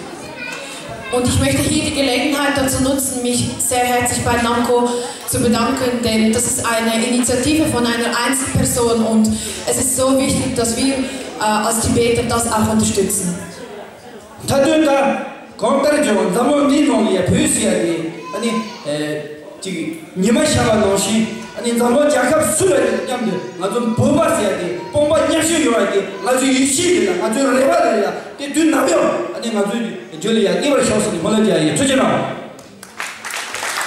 Und ich möchte hier die Gelegenheit dazu nutzen, mich sehr herzlich bei NAMCO zu bedanken, denn das ist eine Initiative von einer Einzelperson und es ist so wichtig, dass wir, äh, als Tibeter das auch unterstützen. མཐའ་དོན་ད་གང་ལྟར་ཀྱང་འཛམ་གླིང་འདིའི་ནང་ལ་ཡ་བོད་ཟེར་ཡ་དེ་ཨ་ནི་ཨེ་ཅིག་ཉི་མ་ཤར་བ་ནང་བཞིན། ཨ་ནི་འཛམ་གླིང་རྒྱལ་ཁབ་སུ་ལ་ཡིན་མཉམ་དུ་ང་ཚོ་བོད་པ་ཟེར་ཡ་དེ་དཔུང་པ་མཉམ་གཤིབ་ཡོང་ཡ་དེ་ང་ཚོའི་ཡིད་ཆེས་རེད་ལ། ང་ཚོའི་རེ་བ་རེད་ལ། དེ་དུས་ནམ་ཡང་ཨ་ནི་ང་ཚོའི་རྒྱུད་ལ་ཡ་གནས་པར་ཤོག་ཟེར་ནས་སྨོན་ལམ་རྒྱག་ཡ་ཡིན། ཐུགས་རྗེ་གནང་།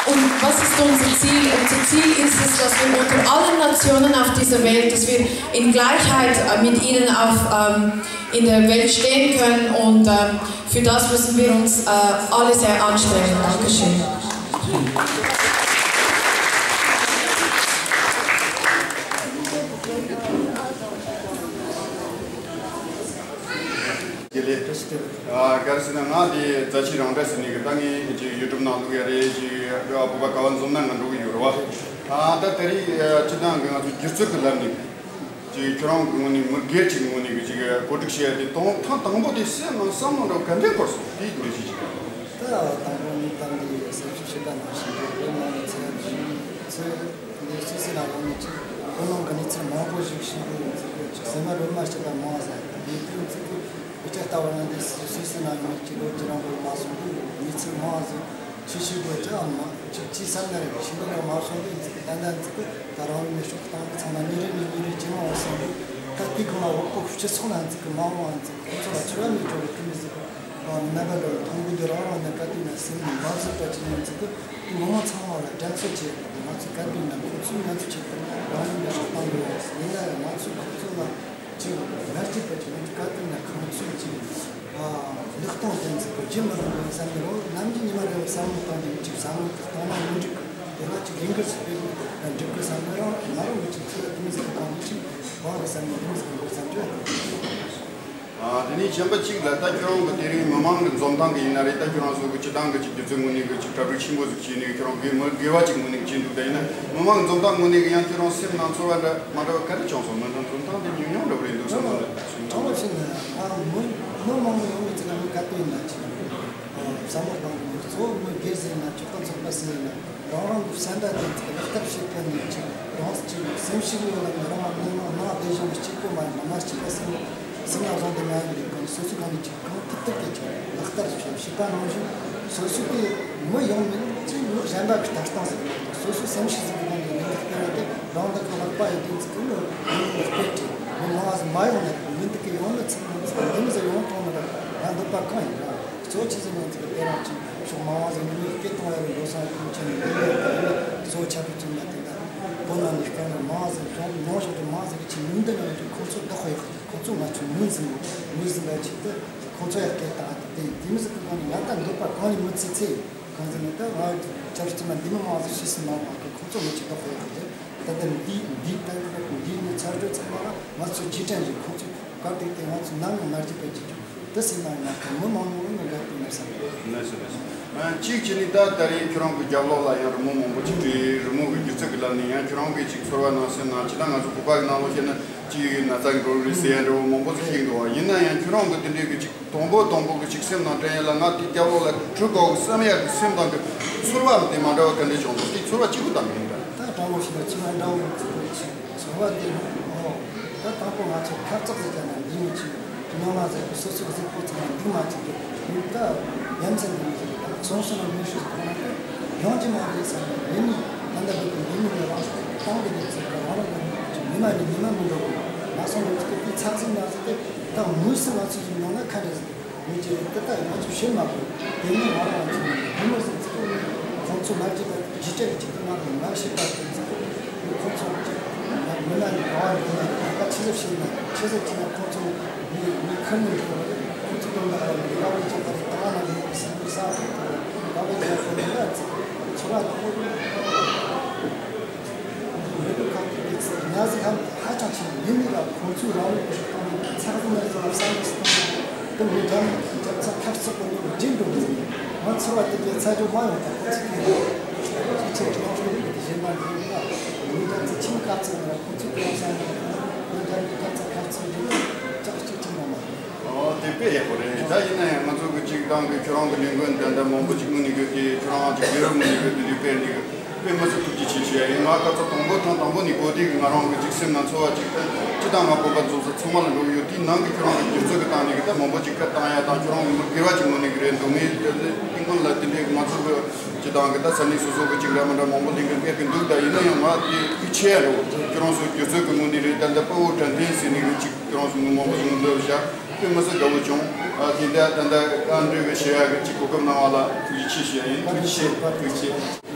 Und was ist unser Ziel? Unser Ziel ist es, dass wir unter allen Nationen auf dieser Welt, dass wir in Gleichheit, äh, mit ihnen auf, ähm, in der Welt stehen können. Und, ähm, für das müssen wir uns, äh, alle sehr anstrengen. Dankeschön. དེ་ལས། ཨ། ག་རེ་ཟེར་ན། ང་འདི་རྫ་ཆུ་རང་འདྲ་ཟེར་ནས་གི་ད་ངས་ཅིག་ཡུ་ཊུབ་ནང་བླུག་ཡ་རེད། ཅིག་བོད་པ་ག་བ་འཛོམས་ན་ང་འགྲོ་གི་ཡོད་རེད་བ། ཨ། ད་དེ་རིང་སྤྱི་བཏང་གི་ང་ཚོ་སྒྱུ་རྩལ་གི་ལམ་ནས་ཅིག་ཁྱོད་རང་གི་ངོས་ནས་མི་སྒེར་གྱི་ངོས་ནས་གི་ཅིག་གོ་སྒྲིག་བྱས་ཏེ་དང་ཐེངས་དང་པོ་དེ་སེམས་ནང་བསམ་བློ་འདྲ་ག་འདྲས་འཁོར་སོང་། དེའི་འགྲེལ་བཤད་ཅིག་རེད། ད་དང་པོ་ནས་ད་འདི་གསར་ཞིབ་བྱེད་པ་ནང་བཞིན་གི་བོད་ནང་གི་ཚེ་ཚེ་འདི་སུད་སི་ནང་ཡོང་ནས་ཅིག་བོད་ནང་གི་གནས་ཚུལ་མང་པོ་ཞིག་ཤེས་དགོས་ཡོད་ཚུལ་གྱི་ཅིག་སེམས་ལ་རོལ་མ་བྱེད་པ་མང་ཟེར་ཡོད་དུས་ཚུལ་གྱི། བོད་ཀྱི་ལྟ་བ་ནང་འདི་སུད་སི་ནང་ཡོང་ནས་ཅིག་ལོ་བཅུ་རིང་པོ་མ་སོང་དུས་གནས་ཚུལ་མང་ཟིག་ཅི་ཤེས་དགོས་ཅི་ཨ་མ་ཅིག་ཅི་བསམ་ན་རེད། ཤེས་དགོས་མ་སོང་དུས་ཚིག་ཏན་ཏན་ཚིག་ད་རང་ནས་ཤོག་བཏང་གི་ཚང་མ་ཉིན་རེ་ནས་ཉིན་རེ་ཇེ་མང་ང་སོང་དུས་ད་དེ་གི་མ་འོག་པོ་སྤྱི་ཚོགས་ནང་ཚིག་གི་མ་འོང་ང་ཚིག་ཁོ་ཚོ་ལ་ཚོར་བ་མེད་འགྲོ་གི་ཁུལ་མི་ཟིག་གི་རྣམ་པ་འདྲ་བོ་མཐོང་གི་འདུག་རང་རང་ནས་བཀའ་དྲིན་ན་སེམས་ནས་མ་བཟོད་པ་ཅི་ཡིན་ཚིག་གི་དེ་མི་མང་ཚང་མ་ལ་དྲན་གསོ་བྱས། ང་ཚོ་བཀའ་དྲིན་ན་ཁོ་ཚོས་ང་ཚོ་ཆེད་དུ་རང་ཉིད་ལ་ཤོག་བཏང་དགོས། ཡིན་ན་ཡང་ང་ཚོས་ཁོ་ཚོ་ལ། ཅིག་མ་སྐྱིད་པ་ཅིག་མི་འདུག་ག་དེ་ནས་ཁོང་ཚོས་ཅིག་ཨ་ལུགས་སྟོང་དེ་ཚོ་གོ་རྒྱུ་མི་རུང་བའི་བསམ་གི་རོ། ནམ་རྒྱུན་ཉི་མ་རེ་བ་བསམ་བློ་བཏང་དེ་ཅིག་བསམ་བློ་བཏང་ན་མི་འགྲིག་གི། དེ་ལ་ཅིག་ལས་འགུལ་ཞིག་སྤེལ་དགོས་ན་འགྲིག་གི་བསམ་གི་རོ། ང་རང་གི་ཅིག་ཚོད་དེ་མི་ཟིག་གི་གང་གི་ཅིག་དབང་གི་བསམ་ནས་དེ་མི་ཟིག་གི་འགོ་བརྩམས་རྒྱུ། ཨ། དེ་ནས་གཞན་པ་གཅིག་ལ་ད་ཁྱོད་རང་གི་དེ་རིང་མི་མང་གི་འཛོམས་སྟངས་གི་ཡིན་ན་རེད། ད་ཁྱོད་རང་ཚོ་གི་སྤྱི་བཏང་གི་ཅིག་སྒྱུ་རྩལ་ངོས་ནས་གི་ཅིག་གྲ་སྒྲིག་ཆེན་པོ་ཟིག་བྱས་ནས་ཁྱོད་རང་གི་མི་སྒེར་བ་ཅིག་ངོས་ནས་གི་བྱས་འདུག་ད་ཡིན་ན་མི་མང་གི་འཛོམས་སྟངས་ངོས་ནས་གི་ཡང་ཁྱོད་རང་སེམས་ནང་ཚོར་བ་འདྲ་མ་འདྲ་བ་ག་རེ་བྱུང་སོང་། མི་འདྲ་འཛོམས་སྟངས་དེ་ཉུང་ཉུང་འདྲ་བོ་རེད་འདུག་བསམ་སོང་། ད་ཁྱོད་རང་ཕྱིན་ན་ང་མི་མི་མང་པོ་ཡོང་བའི་ཚིག་ལ་མི་ག་དུས་ཡིན་ན་ཅིག་བསམ་བློ་བཏང་གི་མི་གཙོ་བོ་མི་སྒེར་ཟིག་ཡིན་ན་ཆོག་ག་ཚོགས་པ་ཟིག་ཡིན་ན། རང་རང་གི་བསམ་པ་དེ་ཚོ་ལག་བསྟར་བྱེད་པ་ནས་ཅིག་རང་ཅིག་སེམས་ཤུགས་ཡོད་ལ་ནི་རང་མི་ནང་ནང་བདེ་ཞིང་གཅིག་པོ་མ་ཡིན་པ་མ་གཅིག་པ་སེམས་སེམས་ལ་བཟུང་དེ་མ་ཡིན་པའི་སྐོར་སོ་སོ་གང་ནས་ཅིག་གང་ཐུབ་ཐུབ་ཀྱིས་ཅིག་ལག་བསྟར་བྱེད་བྱེད་པ་ནང་བཞིན་སོ་སོ་གི་མི་ཡོང་མིན་ཅིག་མི་གཞན་པ་གི་ལྟ་སྟངས་ཟིག་ཡོད། སོ་སོ་སེམས་ཤུགས་ཟིག་གི་ངང་ནས་ལས་འགུལ་སྤེལ་བ་དེ་རང་འདི་གི་ལག་པ་ཡོད་དུས་ཚིག་གི་མི་ལག་པས་བྲིས་མི་མང་ཟིག་མ་ཡོང་ན་མི་འདི་གི་ཡོང་ནི་ཚིག་མི་ཚིག་འདི་མི་ཟིག་ཡོང་ཐོང་ནི་ར་ང་འདོད་པ་གང་ཡིན་ར། གཙོ་ཆེ་ཟིན་ཡང་ཚིག་དེ་རང་ཅིག་ཕྱོགས་མང་བ་ཟིན་མི་སྐད་གཏོང་བ་ཡང་འགྲོ་སོང་ཡང་ཁྱོད་ནས་འདི་ཡང་དེ་ནས་གཙོ་ཆ་པའི་ཚུལ་ལ་དེ་འདྲ་བོད་ནང་ནས་སྐད་ནས་མང་བ་ཟིན་ཤོག་མང་ཤོག་ཏུ་མང་ཟིན་གྱི་ཆེད་མིང་འདི་ནང་ཅིག་ཁོ་ཚོ་བདག་དཔོག་ཡག་ཁོ་ཚོ་ང་ཚོ་ངོས་འཛིན་དགོས། ངོས་འཛིན་པ་ཆེད་དུ་ཁོ་ཚོ་ཡང་སྐད་བཏང་དེ་དེ་མི་ཟིག་གི་སྒང་ནས་ང་ད་འདོད་པ་གང་ནས་མི་ཚེ་ཚེ་གང་ཟིན་ནས་ད་ང་ཆབ་སྲིད་མ་འདི་མི་མང་ཟིན་ཤེས་སུ་མ་མང་གི་ཁོ་ཚོ་ངོས་ཀྱི་བདག་དཔོག་ཡག་ཁོ་ཚོ། ད་ལྟ་འདི་འདི་ལྟ་བུ་འདི་ནི་ཚར་གཅོད་ཚང་མ་ང་ཚོ་རྗེས་དྲན་རེད། ཁོང་ཚོ་བཀའ་བསྒྲིགས་ཏེ་ང་ཚོ་ནམ་ཡང་མ་བརྗེད་པ་བྱེད་རྒྱུ་དེ་སྲིད་ན་ཡང་མ་གཏོགས་མི་མང་ཉུང་ངུ་ནས་འགལ་དུ་མི་བསམ། ལགས་སོ་ལགས་སོ། ཨ། གཅིག་བྱས་ནས་ད་ད་རེས་ཁྱོད་རང་གི་རྒྱབ་ལོགས་ལ་ཡང་རི་མོ་མང་པོ་ཅིག་བྲིས། རི་མོ་གི་སྒྱུ་རྩལ་གི་ལམ་ནས་ཡང་ཁྱོད་རང་གི་ཅིག་ཚོར་བ་ནང་སེམས་ནང་ཅི་ལྟར་ང་ཚོ་བོད་པ་གི་ནང་ལོགས་བཤད་ན་ཅིག་ན་ཚ་འགྲོ་རེད་ཟེར་ཡ་འདྲ་བོ་མང་པོ་ཟིག་ཤེས་འདུག་བ། ཡིན་ན་ཡང་ཁྱོད་རང་གི་དེ་འདྲའི་གི་ཅིག་དང་པོ་དང་པོ་གི་ཅིག་སེམས་ནང་དྲན་ཡ་ལ་ང་དེ་རྒྱབ་ལོགས་ལ་བྲིས་དགོས་གི་བསམ་ཡ་གི་སེམས་དང་གི་ཚོར་བ་དེ་མ་འདྲ་བ་ག་འདྲ་བྱུང་འདུག་དེ་ ཚོར་བ་གཅིག་པུ་དང་མི་འདྲ། ད་དྲང་པོ་ཞིག་ལ་ཁྱེད་རང་འདྲ་བོ་ཚོར་བ་ཅིག་ཚོར་བ་དེ་ནི་ཨོ། ད་དང་པོ་ང་ཚོ་ཁ་བཙག་ཟེར་ཀྱང་ན་འདི་མི་ཅིག་ཉོ་མ་ཟེར་གི་སོ་སོ་གཟུགས་པོ་ཚང་མ་འདི་མ་ཅིག་གི་མི་ད་ཡ་མཚན་འདི་མི་ཅིག་ད་སོང་སོང་ན་མི་ཤེས་གོང་ན་ཡོང་གི་མ་རེད་བསམ་ནས་མི་མི་ད་ལྟ་བུ་གི་མི་མི་ལ་རང་སྟོང་གི་རེད་ཟེར་གི་རང་རང་གི་མི་མ་ནི་མི་མ་མི་འགྲོ་གི་ང་སོང་གི་ཚིག་གི་ཚགས་ཚིག་ན་ཟེར་ཏེ་ད་མུས་སུ་ང་ཚོ་ཞིག་ཉོ་ན་ཁ་འདྲ་ཟེར། མི་རྗེ་ཏི་ཏ་ང་ཚོ་ཤེས་མ་དགོས། དེ་ནས་ང་རང་ཚོ་ནི་མི་མི་སེམས་ཚེ་ཁོ་ནི་ཁོང་ཚོ་ལ་རྒྱུད་པ་རྒྱུ་ཆ་ལ་ཅིག་ཏུ་མ་རུང་ང་ཤེས་པ་དེ་ཚེ་ཁོ་ནི་ཁོང་ཚོ་ཅིག་མི་མ་ནི་ག་བ་ནི་ན་ད་ཆེ་ས་ཤེས་ན་ཆེ་ས་ཅི་ན་ཁོང་ཚོ་མི་མི་ཁ་ནི་འགྲོ་བ་རེད། ཁོང་ཚོ་དོན་དག་ལ་ནི་ག་བ་ཅིག་པ་རེད། ད་ང་ནི་སེམས་ཚེ་ས་ག་བ་ཅིག་ཁོ་ནི་ཡ་ཚེ་ཚོ་ལ་ཁོ་ནི། མི་འདུག་ག་དེ་ཚེ་ཉ་ཟི་ཧམ་ཧ་ཅང་ཆེ་བའི་མི་མི་ལ་ཁོང་ཚོའི་རང་ལུགས་ཀྱི་ཚགས་ཚུད་ནས་བཟོ་བ་བསམ་བློ་སོང་དུ་མི་འདྲ་མི་རྒྱབ་ཚ་ཁ་བཙུགས་པ་ནི་འགྲིག་འགྲོ་མི་ང་ཚོར་བ་དེ་གའི་ཚ་རྒྱུ་མ་ཡོང་ཐབས་ཁོ་ཚོ་གིས་ཅི་ཆེ་ཀྱང་ཁྱོད་ཀྱི་གཞན་པ་འདི་ཡིན་ན་མི་འདྲ་ཚ་ཁྱིམ་ཁ་ཚུད་ན་ཁོང་ཚོ་གི་བསམ་བློ་མི་འདྲ་མི་རྒྱབ་ཚ་ཁ་བཙུགས་འགྲིག་ཅག་གཅིག་ཅིག་མ་མ། ཨོ་དེ་དཔེ་ཡག་པོ་རེད། ད་ཡིན་ན་ཡང་ང་ཚོ་གི་ཅིག་ཏང་གི་ཁྱོད་རང་གི་ལས་འགུལ་འདི་འདྲ་མང་པོ་ཅིག་དངོས་གནས་གི་དེ་ཁྱོད་རང་ཅིག་རྒྱལ་རབས་དངོས་གནས་གི་དེ་དུས་དཔེ་འདི་གི་དཔེ་མི་སྲིད་ཐུགས་རྗེ་ཆེ་ཞུ་ཡ་ཡིན། ང་སྐབས་ཚོ་དང་པོ་ཐེངས་དང་པོ་ནས་གོ་དེ་གི་ང་རང་གི་ཅིག་སེམས་ནང་ཚོར་བ་ཅིག་ད་ཅི་ལྟར་ང་བོད་པ་འཛོམས་ས་ཚང་མ་ལ་འགྲོ་གི་ཡོད། དེའི་ནང་གི་ཁྱོད་རང་གི་སྒྱུ་རྩལ་གི་སྟེང་ནས་གི་ད་མང་པོ་ཅིག་ཁ་བཏང་ཡ་དང་ཁྱོད་རང་གི་མི་སྒེར་བ་ཅིག་དངོས་གནས་གི་རེད། འདུག་ངས་དེ་ནས་དེ་སྔོན་ལ་དེ་འདྲའི་ང་ཚོ་གི་ཅི་ལྟར་གི་ད་ས་གནས་སོ་སོ་གི་ཅིག་འདྲ་མི་འདྲ་མང་པོ་ལས་འགུལ་སྤེལ་གི་འདུག་ད་ཡིན་ན་ཡང་ང་དེ་ཁུལ་ཆེ་ཡ་འགྲོ་ཁྱོད་རང་ཚོ་སྒྱུ་རྩལ་གི་དངོས་གནས་རེད། ད་ལྟ་དཔའ་བོ་དྲན་རྟེན་ཟེར་ནས་གི་ཅིག་ཁྱོད་རང་ཚོ་མི་མང་པོ་ཞིག་འདུག་བཞག་དཔེ་མི་སྲིད་དགའ་བོ་བྱུང་། ཨ་དེ་འདྲ་ད་ལྟ་ཨ་འདྲ་བའི་བྱེད་ཡག་གི་ཅིག་གོ་སྐབས་གནང་བ་ལ་ཐུགས་རྗེ་ཆེ་ཞུ་ཡ་ཡིན། ཐུགས་རྗེ་ཆེ། ཐུགས་རྗེ་ཆེ།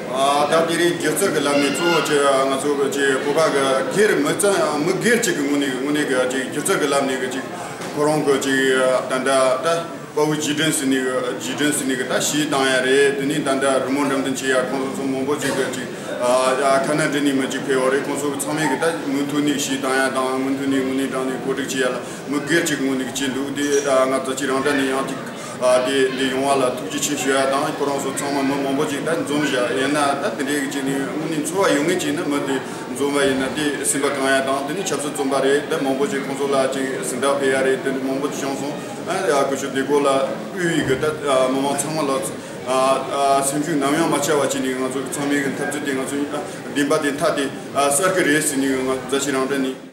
ཨ་ད་དེ་རིང་སྒྱུ་རྩལ་གི་ལམ་ནས་གཙོ་བོ་ཅིག་ང་ཚོ་གི་ཅིག་བོད་པ་གི་སྒེར་མི་ཙམ་མི་སྒེར་གཅིག་གི་ངོས་ནས་ངོས་ནས་གི་ཅིག་སྒྱུ་རྩལ་གི་ལམ་ནས་གི་ཅིག་ཁོ་རང་གི་ཅིག་ད་ལྟ་ད་དཔའ་བོ་རྗེས་དྲན་ཟེར་ནས་གི་རྗེས་དྲན་ཟེར་ནས་གི་ད་ཞིག་བཏང་ཡ་རེད། དེ་ནས་ད་ལྟ་རི་མོ་འགྲེམས་སྟོན་བྱེད་ཡ་ཁོང་ཚོ་མང་པོ་ཅིག་གི་ཅིག་ཨ་ཁ་ན་འདྲི་ནས་མི་ཅིག་ཕེབས་པ་རེད། ཁོང་ཚོ་ཚང་མས་གི་ད་མུ་མཐུད་ནས་ཞིག་བཏང་ཡ་དང་མུ་མཐུད་ནས་དངོས་གནས་དྲང་ནས་གོ་སྒྲིག་བྱེད་ཡ་ལ། མི་སྒེར་གཅིག་ངོས་ནས་ཀྱི་འདུག་དེ་ཨ་ང་ཚོ་ཅི་རང་འདྲ་ནས་ཡང་ཅིག་ཨ་དེ་འདི་ཡོང་བ་ལ་ཐུགས་རྗེ་ཆེ་ཞུ་ཡ་དང་། ཁོ་རང་ཚོ་ཚང་མ་མི་མང་པོ་ཅིག་ད་འཛོམས་བཞག་ཡིན་ན་ད་དེ་འདྲའི་ཅིག་ནས་དངོས་གནས་ཚོར་བ་ཡོད་ངེས་ཅིག་ན་མི་དེ་འཛོམས་པ་ཡིན་ན་དེ་སེམས་པ་གང་ཡ་དང་། དེ་ནས་ཆབ་སྲིད་བཙོན་པ་རེད། ད་མང་པོ་ཅིག་ཁོང་ཚོ་ལ་ཅིག་ཟིན་བྲིས་ཕུལ་ཡ་རེད། དེ་འདྲ་མང་པོ་ཅིག་བྱུང་སོང་། ཨ་ཡ་ཀུ་ཤུ་དེ་གོ་ལ་དབུས་ཡིག་གི་ད་མི་མང་ཚང་མ་ལ་ཨ་སེམས་ཤུགས་ནམ་ཡང་མ་ཆག་པ་ཅིག་ནས་ང་ཚོ་ཚང་མའི་གི་འཐབ་རྩོད་དེ་ང་ཚོ་བདེན་པ་དེ་མཐའ་དེ་གསལ་གི་རེད་ཟེར་ནས་ང་ཚོ་ཅི་རང་འདྲ་ནས།